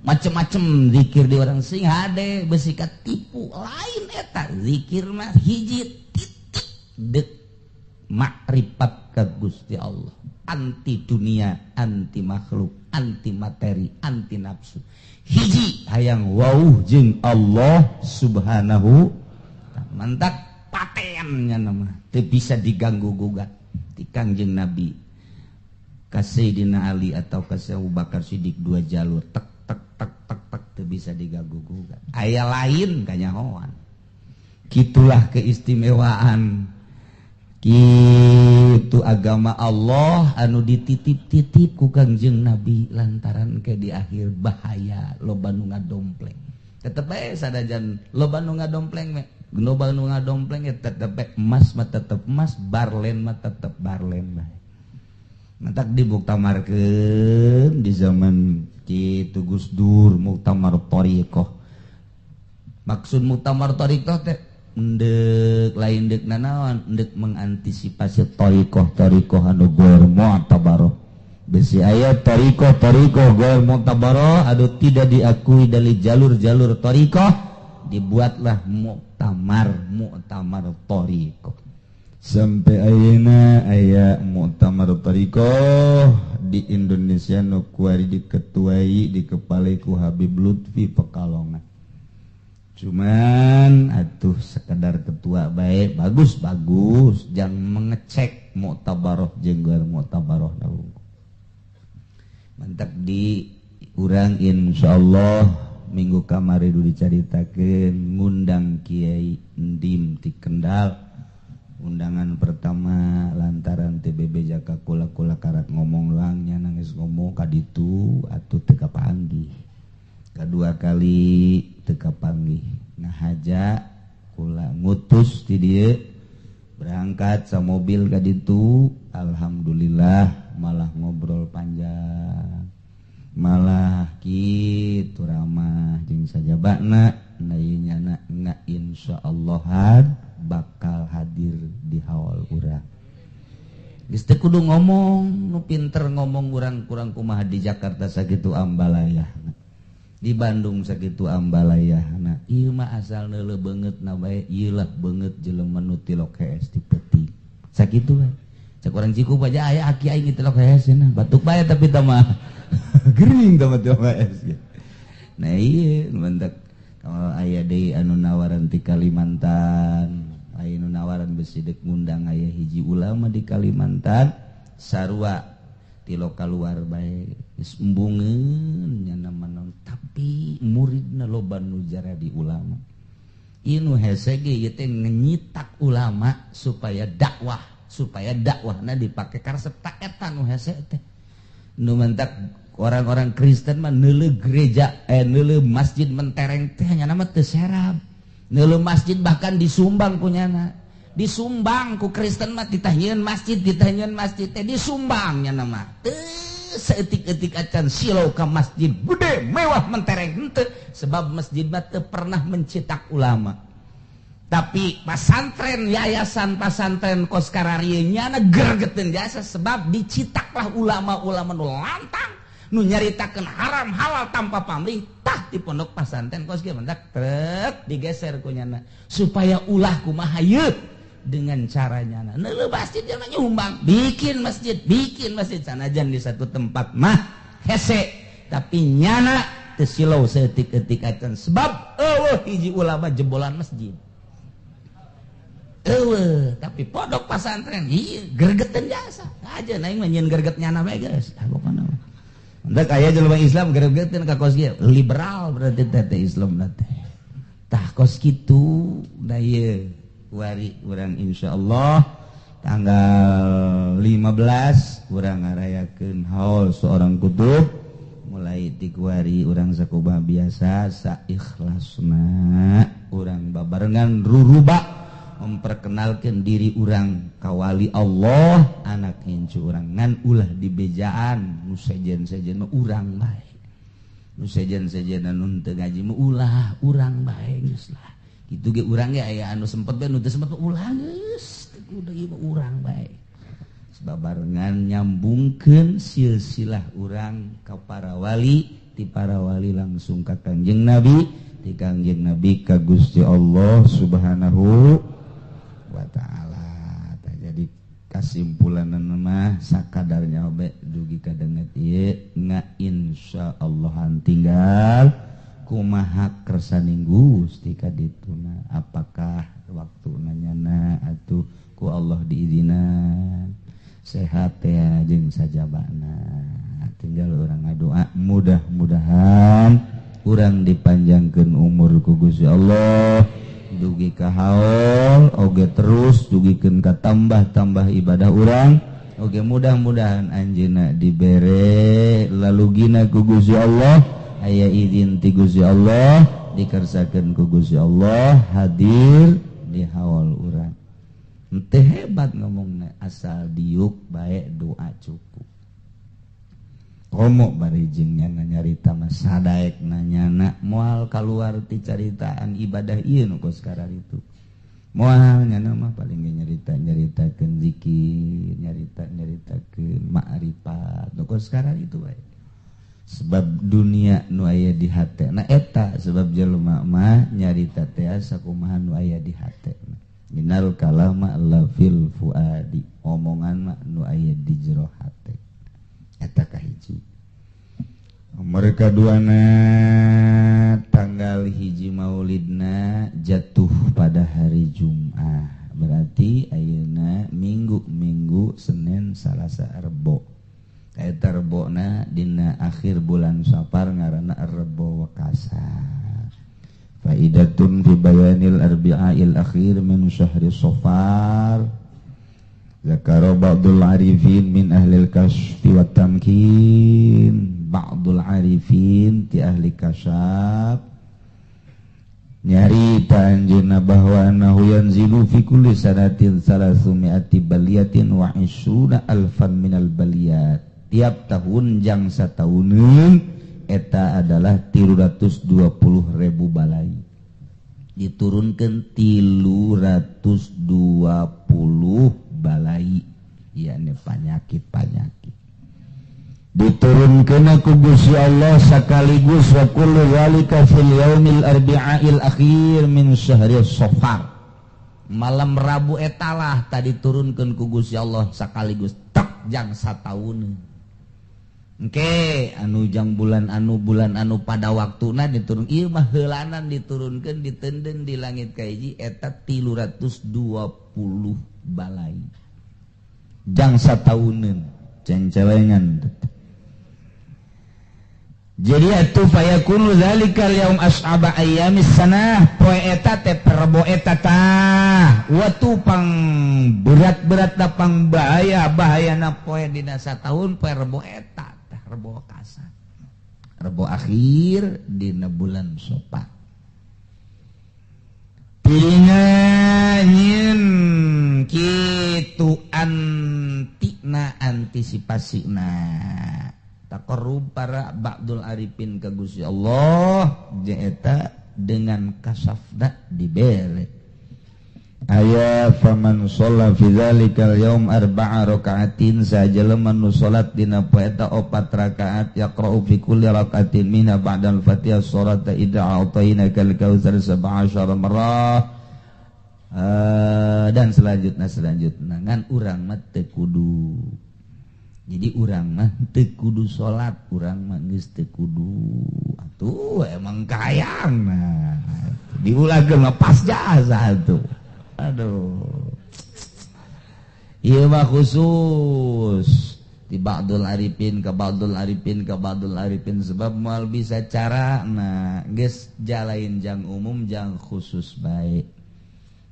Macem-macem zikir di orang sing hade besi katipu lain eta zikir mah hiji titik dek makrifat ka Gusti Allah. Anti dunia, anti makhluk, anti materi, anti nafsu. Hiji hayang wauh jeung Allah Subhanahu mantak patennya nama teu bisa diganggu gugat ti Kangjeng Nabi ka Sayyidina Ali atau ka Abu Bakar Siddiq dua jalur tek tek tek tek tek teu bisa diganggu gugat. Aya lain kanyahoan. Kitulah keistimewaan kitu agama Allah anu dititip-titip ku Kangjeng Nabi lantaran ke di akhir bahaya loba nu ngadompleng. Tetep bae sadajan loba nu ngadompleng me. Loba nu ngadompleng ya tetep bae emas mah tetep emas, barlen mah tetep barlen bae. Mantak dibuktamarkeun di zaman kitu Gus Dur muktamar thariqah. Maksud muktamar thariqah teh ndek lain dek nanaon ndek mengantisipasi thariqah-thariqah anu goer mu'tabaroh. Besi aya thariqah-thariqah goer mu'tabaroh anu tidak diakui dari jalur-jalur thariqah, dibuatlah muktamar thariqah. Sampai ayeuna aya muktamar thariqah di Indonesia nu kuari diketuai dikepalai ku Habib Lutfi Pekalongan. Cuman atuh sekedar ketua baik bagus-bagus jangan mengecek muktabaroh jeung goer muktabaroh. Mantap di urang insyaallah minggu kamari dicaritakeun ngundang Kiai Ndim ti Kendal. Undangan pertama lantaran TBB jaka kula-kula karak ngomong langnya nangis ngomong kaditu atuh teu kapanggih. Kedua kali teu kapanggih. Nah haja kula ngutus ti dieu berangkat sa mobil ka ditu, alhamdulillah malah ngobrol panjang. Malah kitu ramah jeung sajabana nyana nga insyaallah bakal hadir di haul urang. Geus teu kudu ngomong, nu pinter ngomong urang kurang kumaha di Jakarta sakitu ambalayah. Di Bandung sakitu ambalayahna ieu mah asal neuleuh beungeutna bae ieu lah beungeut jelema nu tilok hees ti peuting sakitu bae. Cek urang Cikup aja aya aki aing tilok hees cenah batuk bae tapi tah mah gering tah mah tilok hees. Nah ieu mentak kalau aya deui anu nawaran ti Kalimantan, aya nu nawaran besi deuk ngundang aya hiji ulama di Kalimantan sarua tilok kaluar bae geus embungeun nya naon tapi muridna loba nu jaradi ulama. Ieu nu hese ge ieu teh ngenyitak ulama supaya dakwahna dipake karesep ta eta nu hese teh. Nu mentak orang-orang Kristen mah neuleuh gereja neuleuh masjid mentereng teh nya mah teu serab. Neuleuh masjid bahkan disumbang ku nyana. Disumbang ku Kristen mah ditahieun masjid teh disumbang nya mah. Teu saeutik-eutik acan silau ka masjid gede mewah mentereng henteu sebab masjid mah teu pernah mencetak ulama. Tapi pasantren yayasan pasantren kos kararieu nyana gergeteun jasa sebab dicitaklah ulama-ulama nu lantang nu nyaritakeun haram halal tanpa pamrih tah di pondok pasantren kos kieu mendak trek digeser ku nyana supaya ulah kumaha ieu dengan caranya. Neuleuh masjid jangan nyumbang, bikin masjid sanajan di satu tempat mah hese tapi nyana teu silau saeutik-eutik acan sebab eueuh hiji ulama jebolan masjid. Eueuh tapi pondok pasantren ieu gergeteun jasa. Aja aing mah nyieun gerget nyana bae geus. Ah pokona mah. Hendak aya jelema Islam gergeteun ka kos kieu liberal berarti teh Islam teh. Tah kos kitu da ieu wari urang insyaallah tanggal 15 urang ngarayakeun haul seorang kutub mulai ti kuari urang sakumaha biasa saikhlasna urang babarengan ruruba memperkenalkan diri urang ka wali Allah anak incu urang ngan ulah dibejaan nu sejen-sejen mah urang bae nu sejen-sejen anu teu ngaji mah ulah urang bae geus lah. Itu ge urang ge aya anu sempet bae nu teu sempet ulah geus teu kudu ieu mah urang bae. Sebab barengan nyambungkeun silsilah urang ka para wali, ti para wali langsung ka Kangjeng Nabi, ti Kangjeng Nabi ka Gusti Allah Subhanahu wa taala. Tah jadi kasimpulanna mah sakadarnya bae dugi ka denget ieu nga insyaallahan tinggal kumaha kersaning Gusti ka dituna apakah waktuna nyana atuh ku Allah diizinan sehat ya jeung sajabana tinggal urang ngadoa mudah-mudahan urang dipanjangkeun umur ku Gusti Allah dugi ka haul oge terus dugikeun ka tambah-tambah ibadah urang oge mudah-mudahan anjeunna dibere lalugina ku Gusti Allah aya izin ti Gusti Allah dikersakeun ku Gusti Allah hadir di haul urang. Henteu hebat ngomongna asal diuk bae doa cukup. Komo bari jeung nyana nyarita mah sadaek nanyana moal kaluar ti caritaan ibadah ieu nu kos kararitu. Moal nyana mah paling ge nyarita-nyaritakeun zikir, nyarita-nyaritakeun ma'rifat nu kos kararitu bae. Sebab dunia nu aya di hate na eta sebab jelema mah nyarita teh sakumaha nu aya di hate. Minal kalama la fil fuadi, omongan mah nu aya di jero hate. Eta kahiji. Nomor kaduana tanggal 1 Maulidna jatuh pada hari Jumat. Berarti ayeuna Minggu Senin Salasa Rebo. Eta rebona dina akhir bulan Safar ngaranna Rebo Wekasa. Faidatun fi bayanil arbi'il akhir min syahri Safar. Zakara ba'dul arifin min ahlil kasyfi wat tamkin. Ba'dul arifin ti ahli kasyaf nyarita anjeunna bahwa annahu yanzilu fi kulli sanatin 300 baliyatin wa 20 alfan minal baliyat. Tiap tahun jang satauneun eta adalah 320.000 balai. Diturunkan 320 balai, yakni penyakit-penyakit. Diturunkeun ku Gusti Allah sekaligus wa kullu zalika fil yaumil arbi'il akhir min syahri Safar. Malam Rabu etalah tadi turunkeun ku Gusti Allah sekaligus tak jang sataun. Engke anu jang bulan anu pada waktuna diturun ieu mah heulanan diturunkeun ditenden di langit kahiji eta 320 balai. Jang satauneun cengcelengan. Jadi atuh fayakunu zalikal yaum as'aba ayyamis sanah, poe eta teh Rebo eta tah watu pang berat-berat pang bahaya bahayana poe dina sataun poe Rebo eta tah, Rebo kasar Rebo akhir dina bulan Safar. Piringan kitu antina antisipasina taqarrub para ba'dul arifin ka Gusti Allah eta dengan kasafna dibere. Aya faman shalla fi dzalikal yaum arba'a raka'atin, sajelema nu salat dina poe eta 4 rakaat, yaqra'u fi kulli raka'atin minha ba'dal Fatihah surata idza a'tainakal kautsar 17 marrah, dan selanjutnya ngan urang mah teu kudu. Jadi urang mah teu kudu salat, urang mah geus teu kudu. Atuh emang kayang nah. Diulahkeun mah pas jasa atuh. Aduh. Ieu mah khusus di ba'dul arifin ka ba'dul arifin ka ba'dul arifin sebab moal bisa cara nah geus jalain jang umum jang khusus bae.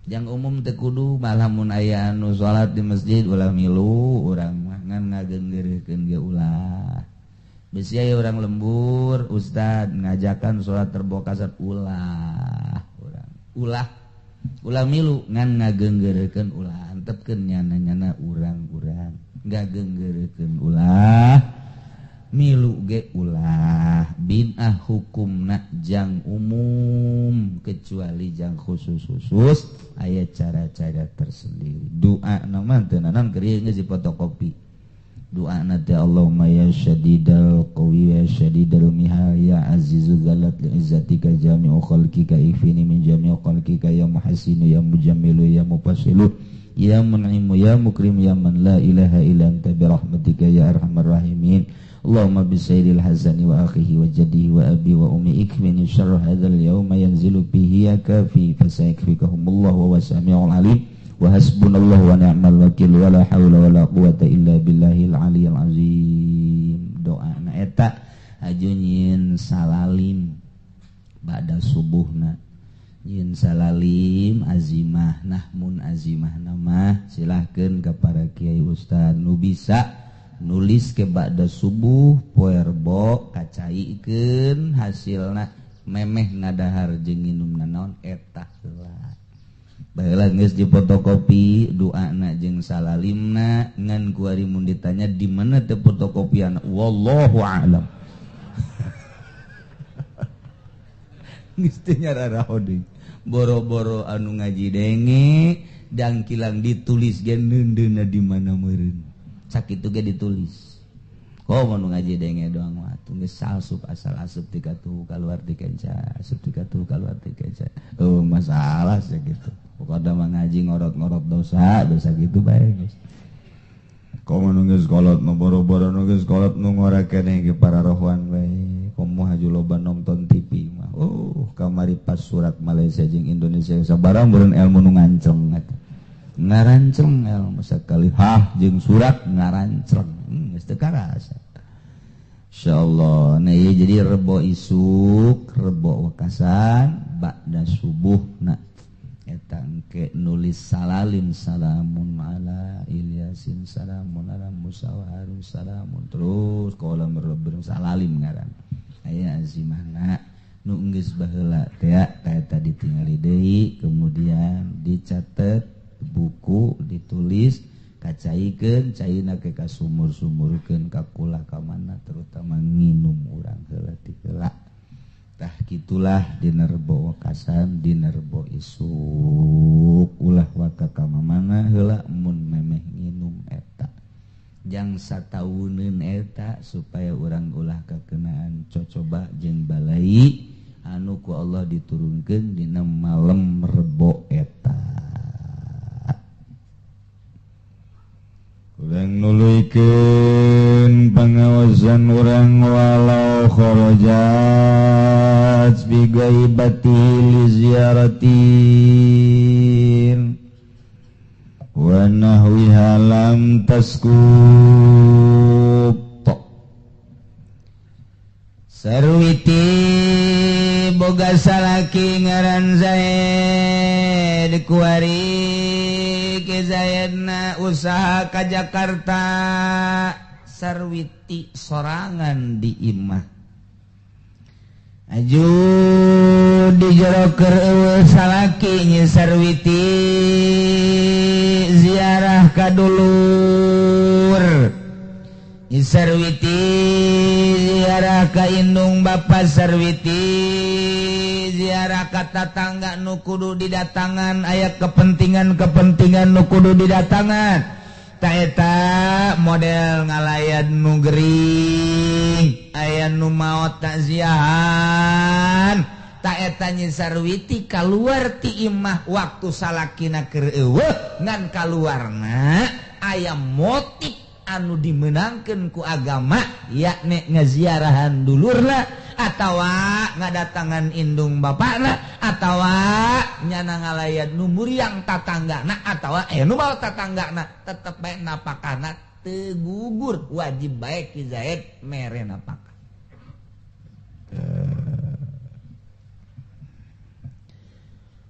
Jang umum teu kudu malah mun aya anu salat di masjid ulah milu urang mah ngan ngagenggeureurkeun ge ulah. Bisi aya urang lembur ustad ngajakan salat Rebo kasar ulah urang. Ulah milu ngan ngagenggeureurkeun ulah antepkeun nyana-nyana urang-urang ngagenggeureurkeun ulah milu ge ulah binah hukumna jang umum kecuali jang khusus-khusus aya cara-cara tersendiri. Doa na mah teu naon keur ieu geus difotokopi. Doa na teh Allahumma ya syadidal qawi ya syadidal mihal ya azizu zalat li izzatika jami'u khalqika ifini min jami'u khalqika ya muhassinu ya mujammilu ya mufassilu ya mun'imu ya mukrim ya man la ilaha illa anta bi rahmatika ya arhamar rahimin. Allahumma bi sayyidil hazani wa akhihi wa jaddihi wa abi wa ummi ikmini syarra hadzal yauma yanzilu bihi ya kafi fasayakfikahumullahu wa samiul alim wa hasbunallahu wa ni'mal wakil wa la haula wa la quwata illa billahil aliyil azim. Doa na eta aju nyieun salalim ba'da subuhna nyieun salalim azimah nah mun azimah mah silahkeun ka para kiai ustad nu bisa nulis ke ba'da subuh poe Rebo kacaikeun hasilna memeh ngadahar jeung nginum nanaon eta heula. Baheula geus difotokopi doana jeung salalimna ngan kuari mun ditanya di mana teh fotokopian wallahu a'lam. Geus teu nyararaho deui. Boro-boro anu ngaji denge dangkilang ditulis ge neundeunna di mana meureun. Sakitu ge ditulis. Komo nu ngaji denge doang mah atuh geus asup asal asup ti katuh kaluar ti kenca, asup ti katuh kaluar ti kenca. Oh masalah sih gitu. Pokokna mah ngaji ngorot-ngorot dosa, dosa gitu bae geus. Komo nu geus kolot nu boro-boro nu geus kolot nu ngora keneh ge para rohwan bae. Komo haju loba nonton TV mah. Oh, kamari pas surat Malaysia jeung Indonesia sabarang beureun ilmu nu nganceng eta. Ngaranceng ilmu sakali hah jeung surat ngaranceng geus teu karasa. Insyaallah. Nah ieu jadi Rebo isuk, Rebo wekasan ba'da subuhna eta engke nulis salalim salamun ala Ilyasin salamun ala Musa wa Harun salamun terus qala rabbun salalim ngaran. Aya azimahna nu geus baheula teh eta ditingali deui kemudian dicatet buku ditulis kacaikeun caina ke kasumur-sumurkeun ka kula ka mana terutama nginum urang heula ti heula. Tah kitulah dina Rebo wekasan dina Rebo isuk ulah waka ka mamana heula mun memeh nginum eta. Jang satauneun eta cara supaya urang ulah kakenaan cocoba jeung balai anu ku Allah diturunkeun dina malam Rebo eta. Urang nuluykeun pangawasan urang walau kharajat bi ghaibati li ziyaratin wa nahwiha lam taskut. Sarwiti boga salaki ngaran Zaid kuari Ki Zaidna usaha ka Jakarta. Sarwiti sorangan di imah aju di jero keur eueuh salaki Nyi Sarwiti ziarah ka dulur. Nyi Sarwiti ziarah ka indung bapa Sarwiti ziarah ka tatangga nu kudu didatangan, aya kepentingan-kepentingan nu kudu didatangan. Ta eta model ngalayan nu gering, aya nu maot takziahan. Ta eta Nyi Sarwiti kaluar ti imah waktu salakina keur eueuh, ngan kaluarna aya motif anu dimenangkeun ku agama, yakni ngaziarahan dulurna atawa ngadatangan indung bapakna atawa nyana ngalayan nu muriang tatanggana atawa nu maot tatanggana, tetep bae napakana teu gugur, wajib bae Ki Zaid mere napakah.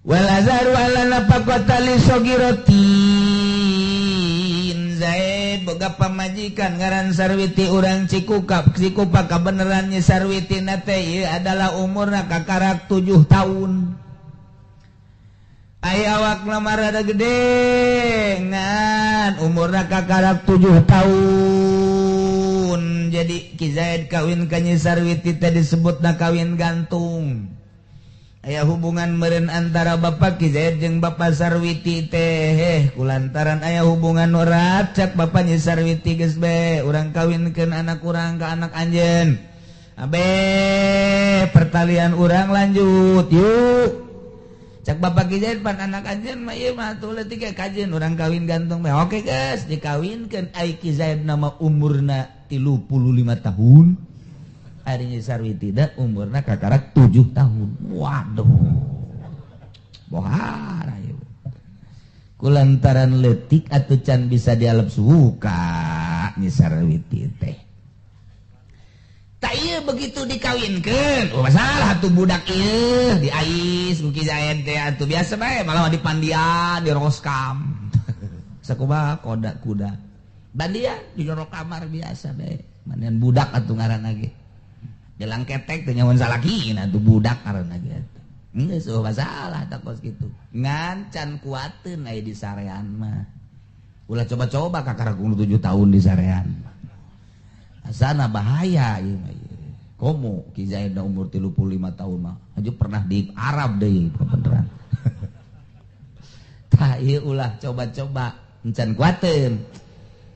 Wal azharu ala nafaqata li sagiratin. Zaid boga pamajikan ngaran Sarwiti urang Cikukap, Cikupa kabeneran Nyi Sarwiti na teh ieu adalah umurna kakarak 7 tahun. Aya awakna mah rada gede ngan umurna kakarak 7 tahun. Jadi Ki Zaid kawin ka Nyi Sarwiti teh disebutna kawin gantung. Aya hubungan meureun antara Bapak Ki Zaid jeung Bapak Sarwiti teh, kulantaran aya hubungan erat cak Bapak Nyi Sarwiti geus be urang kawinkeun anak urang ka anak anjeun. Abe pertalian urang lanjut yuk. Cak Bapak Ki Zaid pan anak anjeun mah ieu mah atuh leutik ge kajeun urang kawin gantung bae. Oke geus dikawinkeun ai Ki Zaid nama umurna 35 tahun. Ari Nyi Sarwiti da umurna kakarak 7 tahun. Waduh. Bohara ieu. Kulantaran leutik atuh can bisa dialep suka Nyi Sarwiti teh. Tak ieu begitu dikawinkeun, oh masalah atuh budak ieu diais ku Ki Zaid teh atuh biasa bae malah dipandian, diroskam. Sakumaha koda kuda. Bandian di jero kamar biasa bae. Mandian budak atuh ngaranna ge. Jelang ketek teh nyawan salaki atuh budak ngaranna ge atuh. Geus eueuh masalah tah kos kitu. Ngan can kuateun aya di sarean mah. Ulah coba-coba kakarak 7 tahun di sarean mah. Asana bahaya ieu mah. Komo Ki Zaid umur 35 tahun mah. Aju pernah di Arab deui beneran. Tah ieu ulah coba-coba encan kuateun.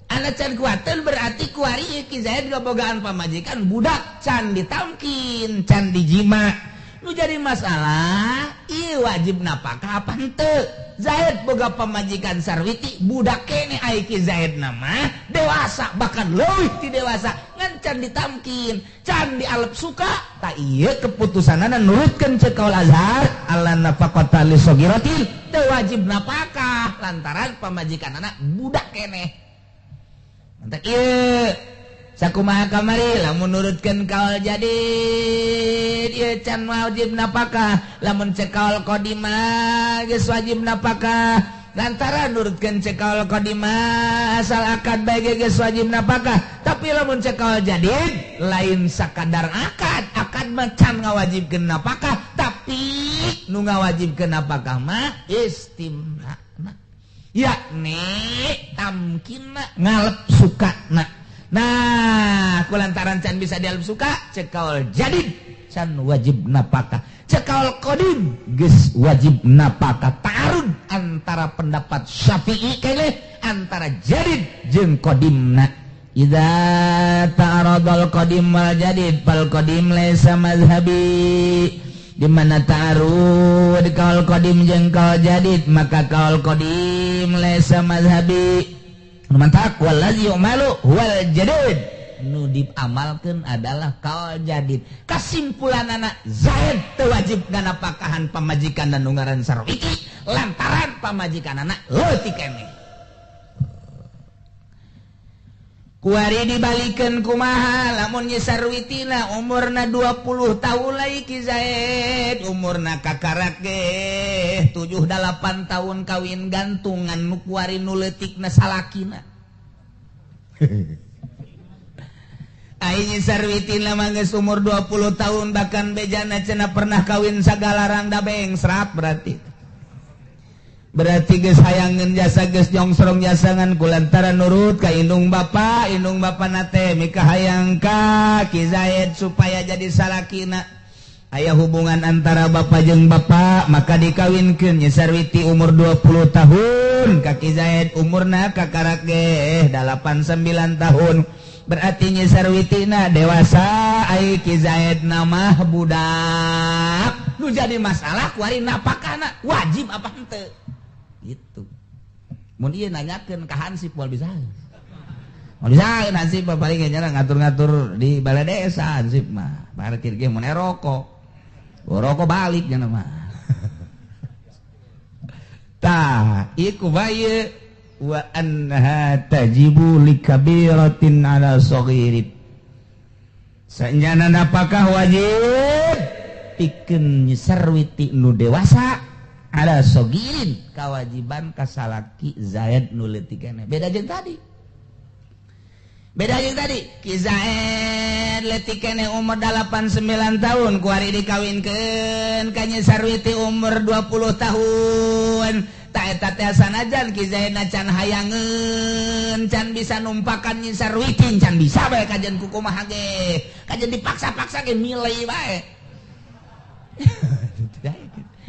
Anak can kuateun berarti kuari Ki Zaid ngabogaan pamajikan budak can ditamkin, can dijima. Nu jadi masalah ieu wajib napakah apa henteu? Zaid boga pamajikan Sarwiti budak kene ai Ki Zaid nama dewasa bahkan leuwih ti dewasa ngan can ditamkin, can dialep suka. Ta ieu keputusanana nurutkeun ceuk kaul Azhar ala nafaqata li sagiratin teu wajib napakah lantaran pamajikanana budak keneh. Mantak ieu sakumaha kamari lamun nurutkeun kaul jadid ieu can wajib napakah, lamun cek kaul qadimah geus wajib napakah. Lantaran nurutkeun cek kaul qadimah asal akad bae geus wajib napakah, tapi lamun cek kaul jadid lain sakadar akad, akad mah can ngawajibkeun napakah, tapi nu ngawajibkeun napakah mah istimna, yakni tamkinna ngalep sukana. Nah, kulantaran can bisa dialep suka, cek kaul jadid can wajib napakah, cek kaul qadim geus wajib napakah. Ta'arud antara pendapat Syafi'i kene antara jadid jeung qadimna. Idza ta'arada ta'arudul qadim wal jadid fal qadim laisa mazhabi. Di mana ta'arud kaul qadim jeung kaul jadid maka kaul qadim laisa mazhabi. Mantak wallazi yu'malu wal jadid, nu diamalkeun adalah kaul jadid. Kasimpulanana Zaid teu wajib nganapakahan pamajikan dan nu ngaran Sarwiti lantaran pamajikanana leutik keneh. Kuari dibalikeun kumaha lamun Nyi Sarwitina umurna 20 tahun lagi Ki Zaid umurna kakarak ge 7-8 tahun kawin gantungan nu kuari nu leutikna salakina. Ai Nyi Sarwitina mah geus umur 20 tahun bahkan bejana cenah pernah kawin sagalarang da bengsrat berarti. Berarti geus hayangeun jasa geus nyongsrong jasangan kulantaran nurut ka indung bapa nate mika hayang ka Ki Zaid supaya jadi salakina. Aya hubungan antara bapa jeung bapa maka dikawinkeun Nyi Sarwiti umur 20 tahun ka Ki Zaid umurna kakarak ge 8-9 tahun. Berarti Nyi Sarwitina dewasa ai Ki Zaid mah budak. Nu jadi masalah kuari napakana wajib apa henteu? Gitu. Mun ieu nanyakeun ka Hansip moal bisa. Moal bisa Hansip mah paling nya ngatur-ngatur di balai desa Hansip mah. Parkir ge mun rokok. Rokok balik nya mah. Tah, ieu kumaha wa anha tajibu likabiratin ala saghirin. Sanjana napakah wajib pikeun Nyi Sarwiti nu dewasa ada sogirin kewajiban kasalaki Zaid nu leutik keneh. Beda jeung tadi. Beda jeung tadi. Ki Zaid leutik keneh umur 8-9 tahun kuari dikawinkeun ka Nyi Sarwiti umur 20 tahun. Ta eta teh sanajan Ki Zaid can hayangeun can bisa numpakan Nyi Sarwiti can bisa bae kajian ku kumaha ge. Kajian dipaksa-paksa ge milih bae.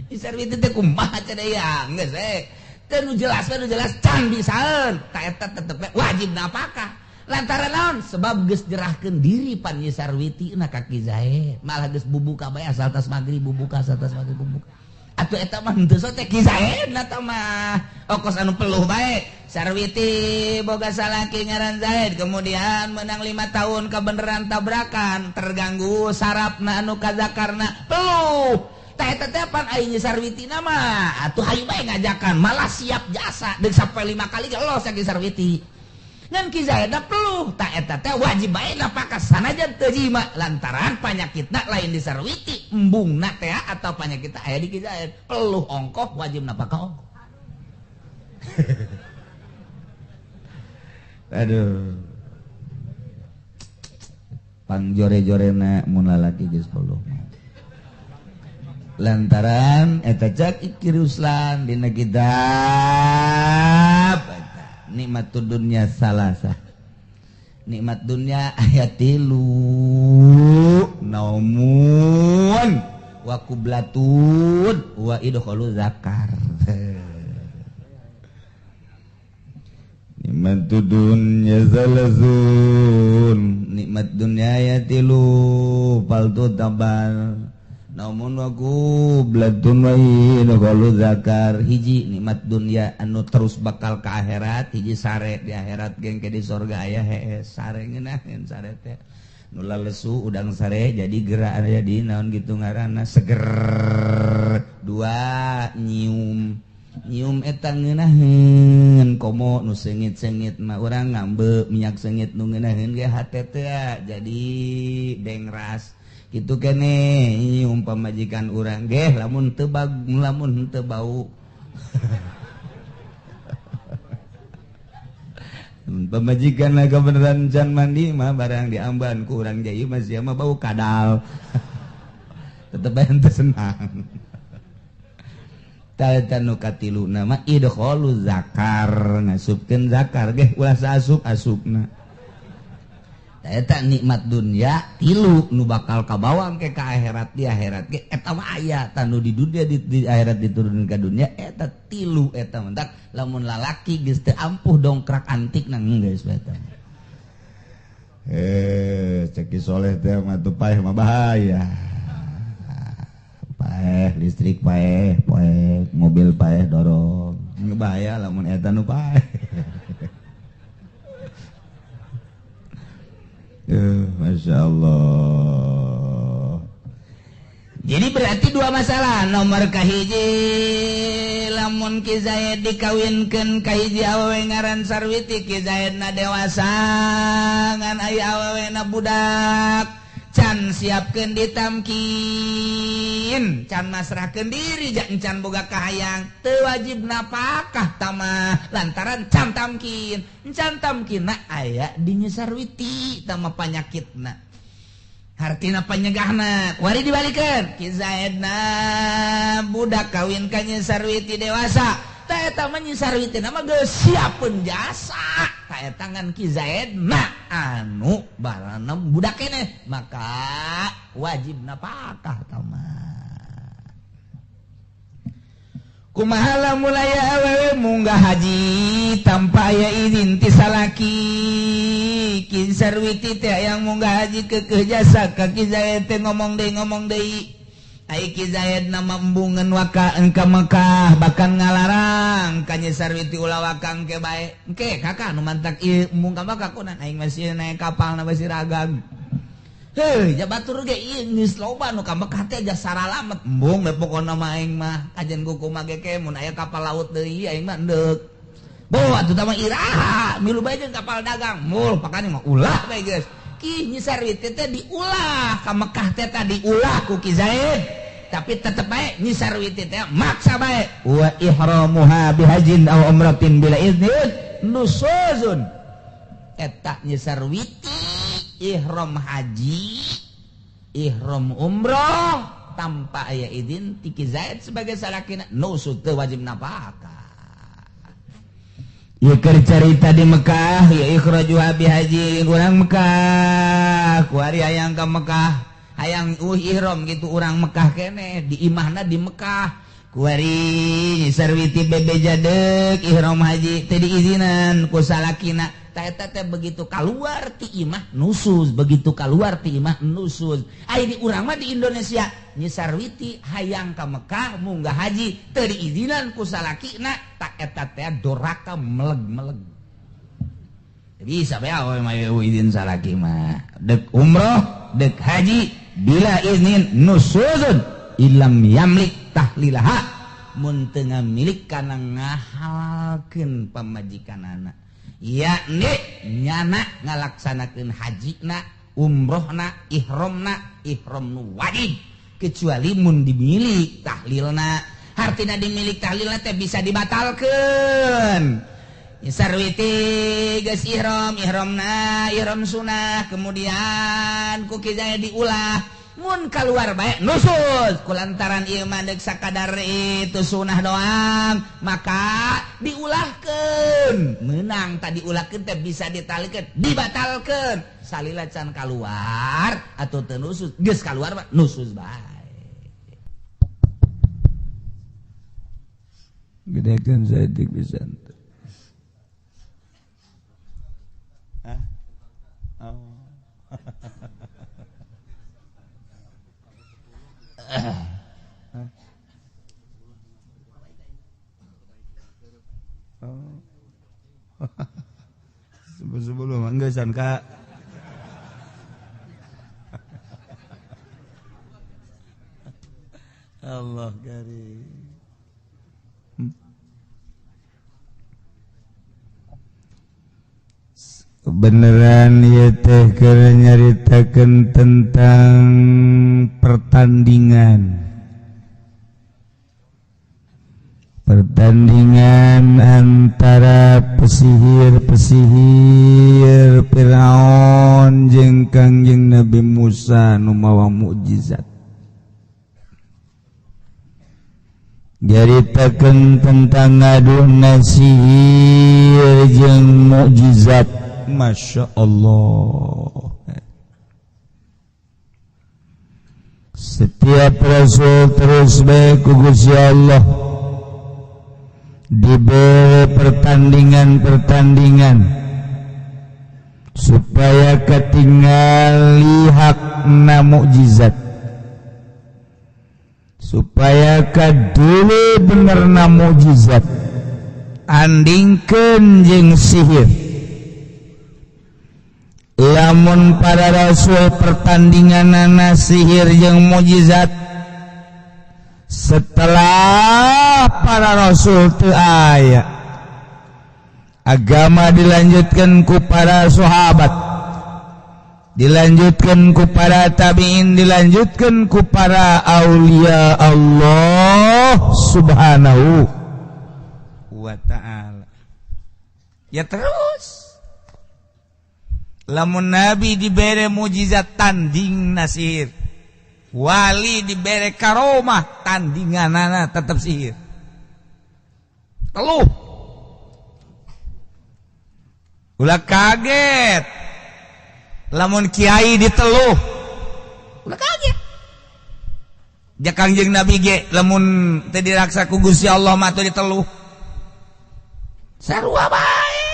Nyi Sarwiti teh kumaha cenah ya geus we teu nu jelas we nu jelas can bisaeun ta eta tetep wajib napakah lantaran naon sebab geus nyerahkeun diri pan Nyi Sarwiti na ka Ki Zaid malah geus bubuka bae asal tas magrib bubuka asal tas magrib bubuka atuh eta mah henteu sote Ki Zaid na tah mah okos anu peluh bae. Sarwiti boga salaki ngaran Zaid kemudian menang 5 tahun kebeneran tabrakan terganggu sarafna anu kazakarna peluh. Tah eta teh pan ai Nyi Sarwitina mah atuh hayu bae ngajakan malah siap jasa deuk sampai 5 kali ge los Ki Sarwiti. Ngan Ki Zaid peluh tah eta teh wajib bae napakah sanajan teu jima lantaran panyakitna lain di Sarwiti embungna teh atau panyakitna aya di Ki Zaid peluh ongkoh wajib napakah ongkoh. Aduh. Pangjore-jorena mun lalaki geus peluh. Lantaran eta cak Iki Ruslan dina kitab eta nikmat dunya salasa. Nikmat dunya aya 3 naumun wa qublatun wa idkhalu zakar. Nikmat dunya salazun nikmat dunya aya 3 paltu tabal namun waku blatun wa idkhalu zakar. Hiji nikmat dunya anu terus bakal ke akhirat, hiji sare di akhirat gengke di sorga aya hees sare ngeunaheun sare teh nu lalesu udang sare jadi gerak jadi naon gitu ngaranna seger. Dua nyium nyium eta ngeunaheun komo nu seungit-seungit mah urang ngambe minyak seungit nu ngeunaheun ge hate teh jadi bengras kitu kene nyium pamajikan urang geh lamun teu lamun teu bau. Pamajikan lah kebeneran can mandi mah barang diamban ku urang jai mah sia mah bau kadal. Tetep bae teu senang. Tah nu katilu mah idkhalu zakar ngasupkeun zakar geh ulah saasup-asupna. Eta nikmat dunia 3 nu bakal kabawang ke ka akhirat di akhirat ge eta mah aya tah nu di dunia di akhirat diturunkeun ka dunia eta 3 eta mentak lamun lalaki geus teu ampuh dongkrak antik nang geus eta. Salaki soleh teh mah tuh paeh mah bahaya. Paeh listrik, paeh poek mobil, paeh dorong, bahaya lamun eta nu paeh. Masya Allah. Jadi berarti dua masalah. Nomor kahiji, lamun Ki Zaid dikawinkeun ka hiji awewe ngaran Sarwiti, Ki Zaidna dewasa ngan aya awewena budak, can siapkeun ditamkin, can masrahkeun diri, can boga kahayang, teu wajib napakah tamah lantaran can tamkin. Can tamkinna aya di Nyi Sarwiti tama panyakitna, hartina panyegahna. Kuari dibalikeun, Ki Zaidna budak kawin ka Nyi Sarwiti dewasa, ta eta mah Nyi Sarwiti mah geus siapeun jasa ta eta ngan Ki Zaidna anu barana budak keneh, maka wajib napakah tama. Kumaha lamun aya awewe munggah haji tanpa aya izin ti salaki? Ki Sarwiti teh hayang munggah haji keukeuh jasa ka Ki Zaid teh ngomong deui, ngomong deui. Ai Ki Zaid nama embungeun waka ka Mekah, bahkan ngalarang ka Nyi Sarwiti ulah wakang ke bae. Engke kakak nu mantak ieu embung ka Mekah kunan aing masih naik kapal na masih ragang. Heuh, ja batur ge ieu geus loba nu ka Mekah teh jasa saralamet. Embung we pokona mah aing mah kajen kumaha ge ke mun aya kapal laut deui aing mah endeuk. Bo atuh tah mah iraha milu bae jeung kapal dagang. Mul pakane mah ulah bae geus. Ki Nyi Sarwiti teh diulah ka Mekah teh diulah ku Ki Zaid. Tapi tetep bae Nyi Sarwiti teh maksa bae. Wa ihramuha bihajin aw umratin bila iznin nusuzun. Eta Nyi Sarwiti ihram haji, ihram umroh tanpa aya izin ti Ki Zaid sebagai salakina, nusuz teu wajib napakah. Ieu keur carita di Mekah, ya ikhrajuha bihaji urang Mekah, kuari hayang ka Mekah, hayang ihram gitu urang Mekah keneh, di imahna di Mekah. Kuari Nyi Sarwiti bebeja deuk ihram haji teu diizinan ku salakina. Ta eta teh begitu kaluar ti imah nusuz, begitu kaluar ti imah nusuz. Ai di urang mah di Indonesia Nyi Sarwiti hayang ka Mekah munggah haji teu diizinan ku salakina, ta eta teh doraka meleg-meleg. Bisa bae awewe mah izin salaki mah. Deuk umroh, deuk haji bila iznin nusuzun ilam yamlik tahlilaha, mun teu ngamilik kana ngahalalkeun pamajikanana, yakni nyana ngalaksanakeun hajina, umrohna, ihramna, ihram nu wajib, kecuali mun dimilik tahlilna. Hartina dimilik tahlilna teh bisa dibatalkeun. Sarwiti geus ihram, ihramna ihram sunah, kemudian ku Ki Zaid diulah, mun keluar bae nusuz kulantaran ieu mah deuk sakadar itu sunah doang, maka diulahkeun. Meunang tadi diulahkeun teh bisa ditalikeun, dibatalkeun. Salila can kaluar atau teu nusuz, geus kaluar mah nusuz bae. Gedekeun saeutik pisan. Hah? Oh. Oh. Sebelum enggak Kak. Allah karim. Beneran ieu teh keur nyaritakeun tentang pertandingan. Pertandingan antara pesihir-pesihir Firaun jeung Kangjeng Nabi Musa nu mawa mukjizat. Nyaritakeun tentang ngaduna sihir jeung mukjizat. Masya Allah. Setiap rasul terus baik ku Gusti Allah diberi pertandingan-pertandingan. Supaya ketinggali hakna mukjizat, supaya kadulu benerna mukjizat andingkeun jeung sihir. Lamun para rasul pertandinganana sihir jeung mukjizat, setelah para rasul teu aya, agama dilanjutkan ku para sahabat, dilanjutkan ku para tabiin, dilanjutkan ku para aulia Allah Subhanahu wa ta'ala. Ya terus lamun nabi dibere mujizat tanding nasir, wali dibere karomah tandinganana tetap sihir. Teluh ulah kaget lamun kiai diteluh, ulah kaget. Ja Kangjeng Nabi ge lamun teu diraksa ku Gusti Allah mah teu diteluh, sarua bae.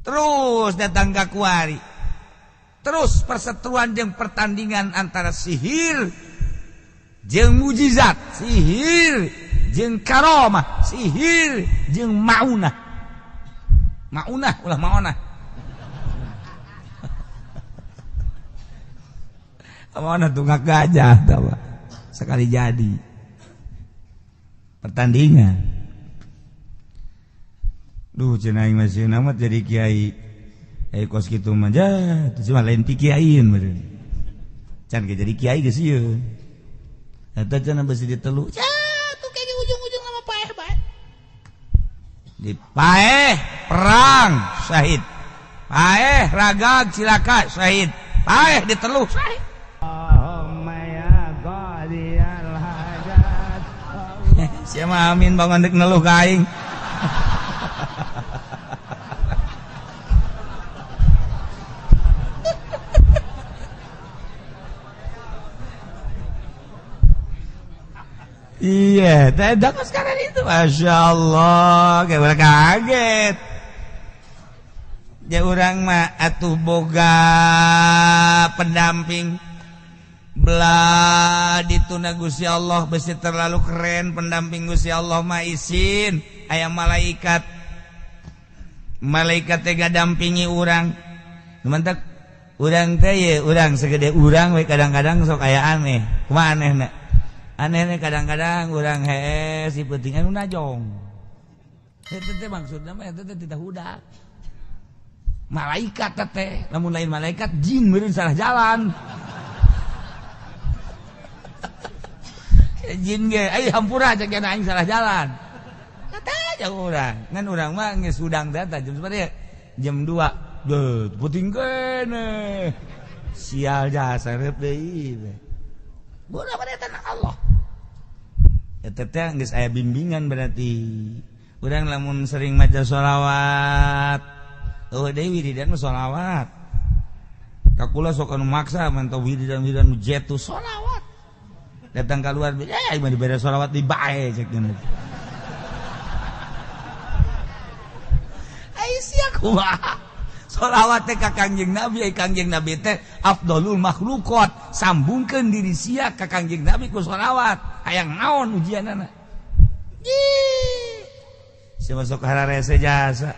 Terus datang ka kuari, terus perseteruan jeung pertandingan antara sihir jeung mujizat, sihir jeung karomah, sihir jeung maunah. Maunah ulah maonah. Maonah tunggak gajah tawa. Sekali jadi pertandingan. Duh cenah aing mah sieun amat jadi kiai. Kos kitu mah jah, teu cuma lain ti kiaiin meureun. Can ge jadi kiai geus sieun. Eta cenah besi ditelu. Cah, tuh kayaknya ujung-ujung sama paeh bae. Di paeh perang syahid, paeh ragag cilaka syahid, paeh diteluh syahid. Siapa amin bangun dek neluh ka aing. Iya, tidak sekarang itu, masya Allah, kayak orang kaget. Ya orang mah atuh boga pendamping, belah dituna Gusti Allah besi terlalu keren pendamping Gusti Allah mah isin, aya malaikat, malaikat teh dampingi urang. Mantap, urang teh ye, urang segede urang we kadang-kadang sok aya aneh, kumaha anehna? Aneh kadang-kadang urang heeh si penting anu najong. Eta teh maksudna mah eta teh tidak hudak. Malaikat teh, lamun lain malaikat jin meureun salah jalan. Jin ge ai hampura cek aing salah jalan. Kata aja urang. Ngan urang mah geus hudang teh jam sabaraha? Jam 2. Deuh, penting keneh. Sial jasa reup deui. Bodoh pada tanah Allah. Eta teh geus aya bimbingan berarti. Urang lamun sering maca sholawat, eueuh deui wiridan mah sholawat. Ka kula sok anu maksa mantau wiridan-wiridan nu jetu sholawat. Datang keluar, eh mah dibere sholawat di bae cek geuna. Ai sia kumaha? Sholawat teh ka Kangjeng Nabi, ai Kangjeng Nabi teh afdalul makhluqat. Sambungkeun diri sia ka Kangjeng Nabi ku sholawat. Hayang naon ujianana? Ih. Sia masuk hararese jasa.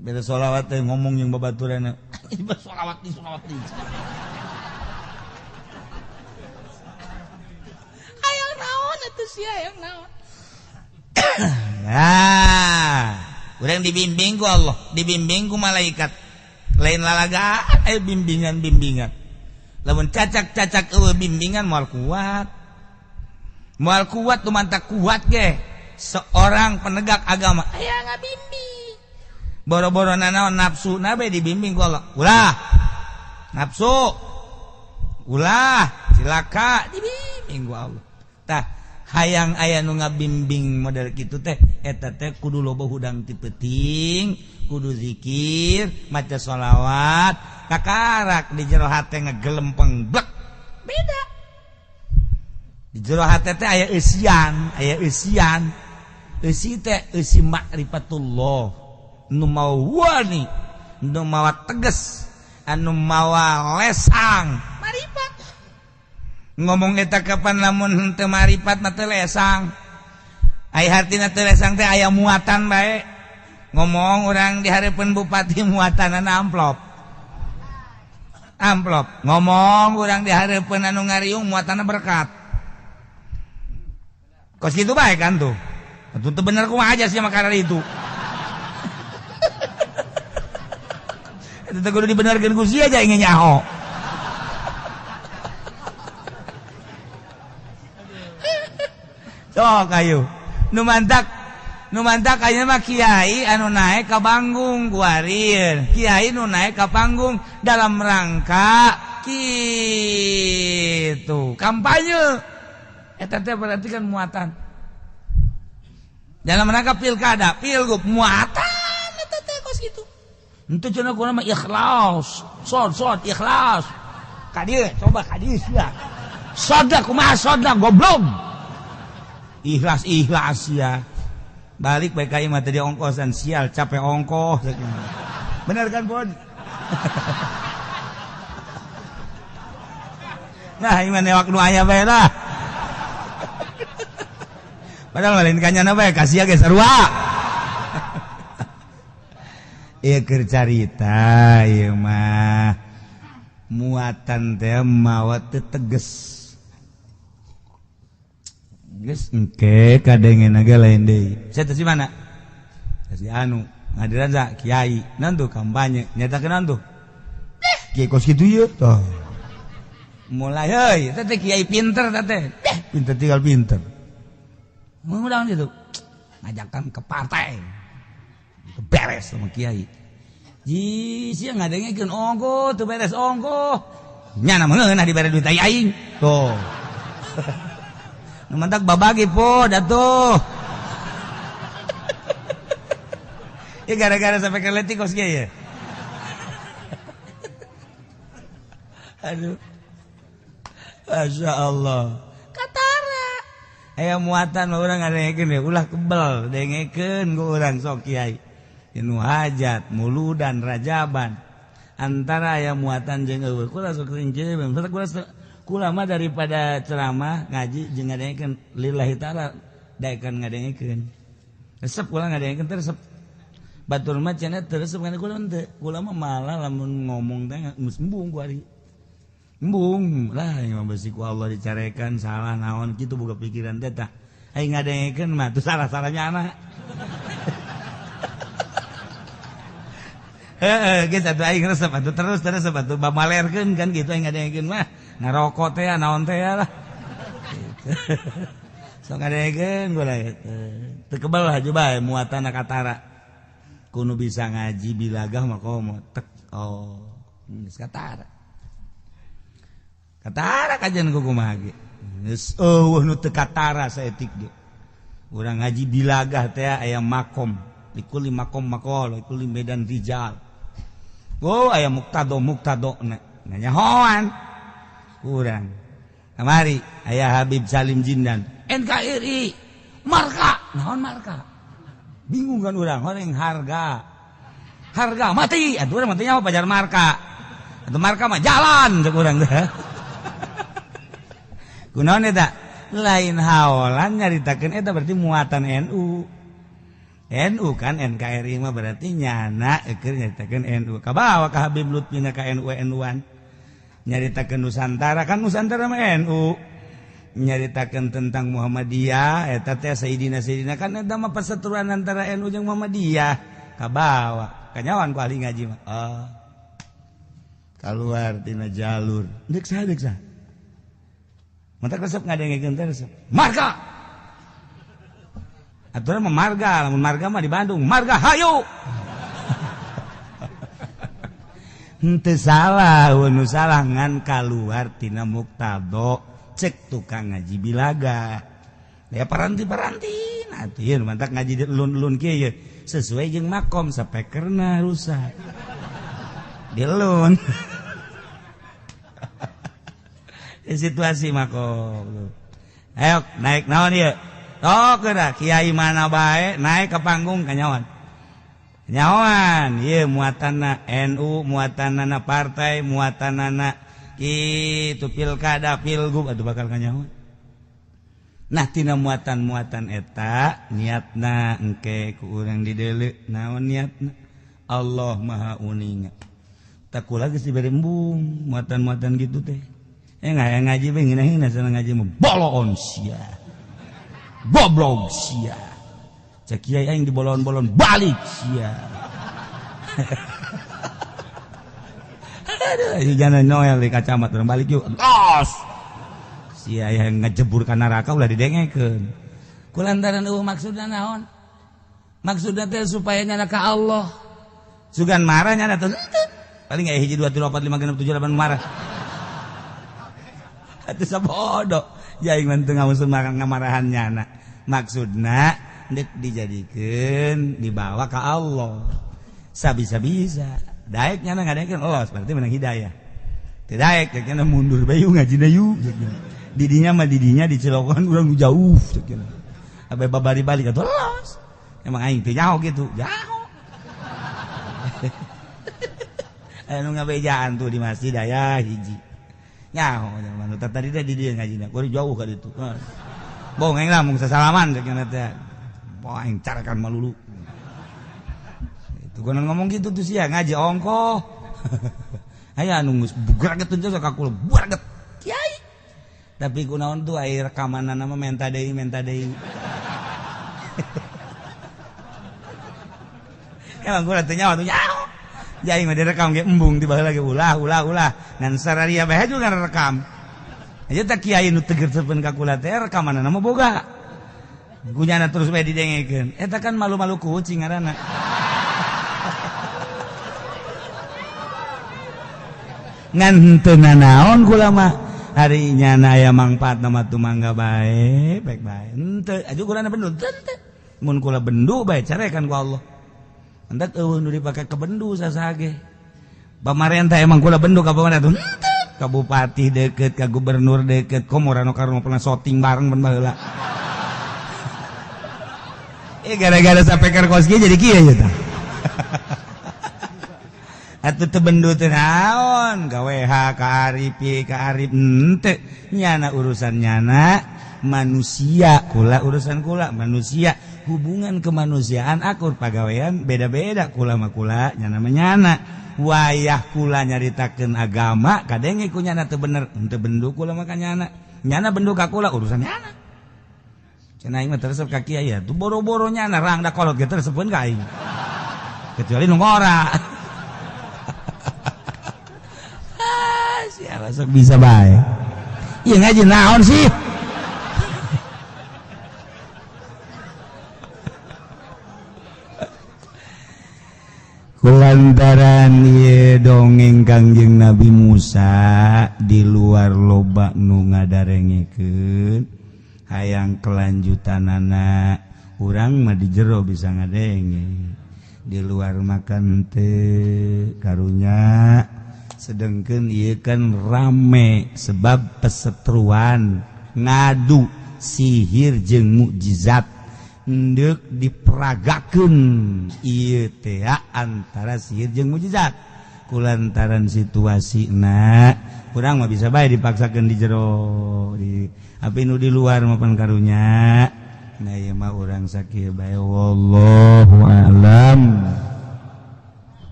Beda sholawat teh ngomong jeung babaturanna. Sholawat di sholawat di. Hayang naon atuh sia hayang naon? Nah, urang dibimbing ku Allah, dibimbing ku malaikat. Lain lalagaan aya bimbingan-bimbingan. Lamun cacak-cacak eueuh bimbingan moal kuat. Moal kuat tu mantak kuat ge. Seorang penegak agama aya ngabimbing. Boro-boro nanaon nafsu nabe dibimbing ku Allah. Ulah nafsu. Ulah cilaka dibimbing ku Allah. Tah hayang aya nu ngabimbing model kitu teh eta teh kudu loba hudang ti peuting, kudu zikir, maca sholawat, kakarak di jero hate ngegelempeng blek. Beda. Di jero hate teh aya eusian, aya eusian. Eusi teh eusi makrifatullah. nu mawa wani, nu mawa tegas, anu mawa lesang. Maripat. Ngomong eta kapan lamun henteu maripat mah teu lesang. Ai hartina teu lesang teh aya muatan bae. Ngomong urang di hareupeun bupati muatanana amplop. Amplop. Ngomong urang di hareupeun anu ngariung muatanna berkat. Kos kitu bae kan tuh. Atuh teu bener kumaha aja sih makanan itu. Eta teh kudu dibenerkeun ku sia aja ingin nyaho. Sok ayo. Nu mantak ayeuna mah kiai anu naik ka panggung kuarir. Kiai nu naik ka panggung dalam rangka kitu kampanye. Eta teh berarti kan muatan. Dalam rangka pilkada, pilgub muatan eta teh kos kitu. Henteu cenah kuna mah ikhlas. Sod ikhlas. Ka dieu coba ka dieu sia. Soda kumaha soda goblok. Ikhlas ya. Balik baik ka imah tadi ongkosan sial capek ongkoh. Bener kan, Bon? Nah, imah newak nu aya bae lah. Padahal lain kanyana bae kasih ge sarua. Ieu keur carita ieu mah. Muatan teh mawa teu teges. Geus engke kadengen ge lain deui. Saya teh si mana? Si anu ngadiran sa kiai naon tuh kampanye nyatakeun naon tuh? Kiai kos kitu ieu tah. Mulai heuy teh teh kiai pinter teh teh. Pinter tinggal pinter. Ngundang gitu. Ngajakan ke partai. Beres sama kiai. Ji sia ngadengekeun ongkoh teu beres ongkoh. Nyana mah ngeunah dibere duit aing. Tuh. Nu mantak babagi po datuh. Ya gara-gara sampai ke letik kos kieu ya. Aduh. Masya Allah. Katara. Aya muatan mah urang ngadengekeun we ulah kebel dengekeun ku urang sok kiai. Nu hajat, muludan, rajaban. Antara aya muatan jeung eueuh. Kula sok sering kula mah daripada ceramah ngaji jeung ngadengekeun lillahi taala daekan ngadengekeun. Resep kula ngadengekeun teh resep. Batur mah cenah teu resep kana kula henteu. Kula mah malah lamun ngomong teh geus embung ku ari. Embung lah yang besi ku Allah dicarekan salah naon kitu boga pikiran teh tah. Ai ngadengekeun mah teu salah-salahnya anak. Heeh, geus atuh aing resep atuh terus resep atuh bamalerkeun kan kitu aing ngadengekeun mah. Ngarokok teh naon teh lah. Sok ngadengekeun gua lah teu kebel lah coba muatan katara. Kudu bisa ngaji bilagah mah komo tek oh geus katara. Katara kajian ku kumaha ge. Geus eueuh nu teu katara saeutik ge. Urang ngaji bilagah teh aya makom, likuli makom maqal, likuli medan rijal. Oh aya muktado na nyahoan. Kurang kamari aya Habib Salim Jindan NKRI marka naon marka bingung kan urang horeng harga mati atuh urang matinya apa pajar marka atuh marka mah jalan cek urang teh kunaon eta lain haolan nyaritakeun eta berarti muatan NU NU kan NKRI mah berarti nyana keur nyaritakeun NU kabawa ka Habib Lutfi ka NU NU-an nyaritakeun Nusantara kan Nusantara mah NU nyaritakeun tentang Muhammadiyah eta teh Sayyidina kan eta mah perseteruan antara NU jeung Muhammadiyah kabawa kanyawan ku ahli ngaji mah oh. Kaluar tina jalur deuk saha mantak resep ngadengekeun teh resep marga aturan mah marga lamun marga mah di Bandung marga hayu. Henteu salah nu salah ngan kaluar tina muktado cek tukang ngaji bilaga. Ya paranti-paranti atuh ieu mantak ngaji lun-lun kieu ye sesuai jeung makom sapekerna rusak. Dilun. Situasi makom. Ayo naik naon ieu? Tok geura kiai mana bae naik ke panggung kanyawan. Nyahoan ieu muatanna NU, muatanna partai, muatanna kitu pilkada, pilgub atuh bakal kanyahoan. Nah tina muatan-muatan eta niatna engke ku urang dideuleu naon niatna Allah Maha Uninga. Tak kula geus dibere embung muatan-muatan gitu teh. Ngaji ngaji bae ngeunah-ngeunah sana ngaji mah bolon sia. Goblok sia. Cek kiai aing dibolon-bolon balik sia. Aduh, jangan Noel di kacamata urang balik yuk. Tos. Sia yang ngejebur ka neraka ulah didengekeun. Kulantaran eueuh maksudna naon? Maksudna teh supaya nyana ka Allah. Sugan marah nyana teh. Paling aya 1 2 3 4 5 6 7 8 marah. Atuh sabodo. Jaing mah teu ngamusuh ngamarahan nyana. Maksudna deuk dijadikeun dibawa ka Allah. Sabisa-bisa. Daek nyana ngadekeun Allah berarti menang hidayah. Teu daek nyana mundur bae ngajina yuk. Didinya mah didinya di Cilokan urang jauh cek cenah. Abe babari balik atuh los. Emang aing teh nyaho kitu, nyaho. Anu ngabejaan tuh di masjid aya hiji. Nyaho zaman tadi teh di dieu ngajina, kudu jauh ka ditu. Bohong aing lah mung sasalaman cek cenah teh. Bohong aing carakan malulu. Itu konon ngomong gitu tuh sia ngaji ongkoh. Aya anu geus bugraget teh ka kula bugraget. Kiai. Tapi kunaon tuh air rekamanana mah menta deui menta deui. Emang gua teh nyawa tuh nyaho. Jadi mah direkam ge embung tiba lagi ulah ulah ulah. Ngan sararia bae juga rekam. Aja teh kiai nu teger sepen ka kula teh rekamanana mah boga. Gunyana terus bae didengekeun. Eta kan malu-malu kucing ngaranna. Ngan henteu nanaon kula mah. Hari nyana aya mangfaat nama tumangga bae, baik bae. Henteu aju kulana bendu teu. Mun kula bendu bae carekan ku Allah. Hendak eueuh nu dipake ke bendu sasage. Pamarentah emang kula bendu ka pamarentah henteu. Ka bupati deukeut, ka gubernur deukeut, komo rano karno pernah syuting bareng ban baheula. Gara-gara sapeker kos kieu jadi kieu nya tah. Atuh teu bendu teh naon ka WH ka Arif ka Arif henteu nyana urusan nyana manusia kula urusan kula manusia hubungan kemanusiaan akur pagawean beda-beda kula mah kula nyana mah nyana wayah kula nyaritakeun agama kadenge ku nyana teu bener henteu bendu kula mah ka nyana nyana bendu ka kula urusan nyana cenah aing mah teresep ka kiai ya tuh boro-boro nyana rangda kolot ge teresepeun ka aing kecuali nu ngora. Siapa sok bisa bae. Ieu ngaji naon sih? Kulantaran ieu dongeng Kangjeng Nabi Musa di luar loba nu ngadarengekeun hayang kelanjutanana urang mah di jero bisa ngadenge. Di luar makan teu karunya. Sedangkan ieu kan rame sebab pesetruan ngadu sihir jeung mukjizat endek diperagakeun ieu teh antara sihir jeung mukjizat kulantaran situasina urang mah bisa bae dipaksakeun di jero di api nu di luar mah pan karunya. Nah ieu mah urang sakieu bae wallahu a'lam.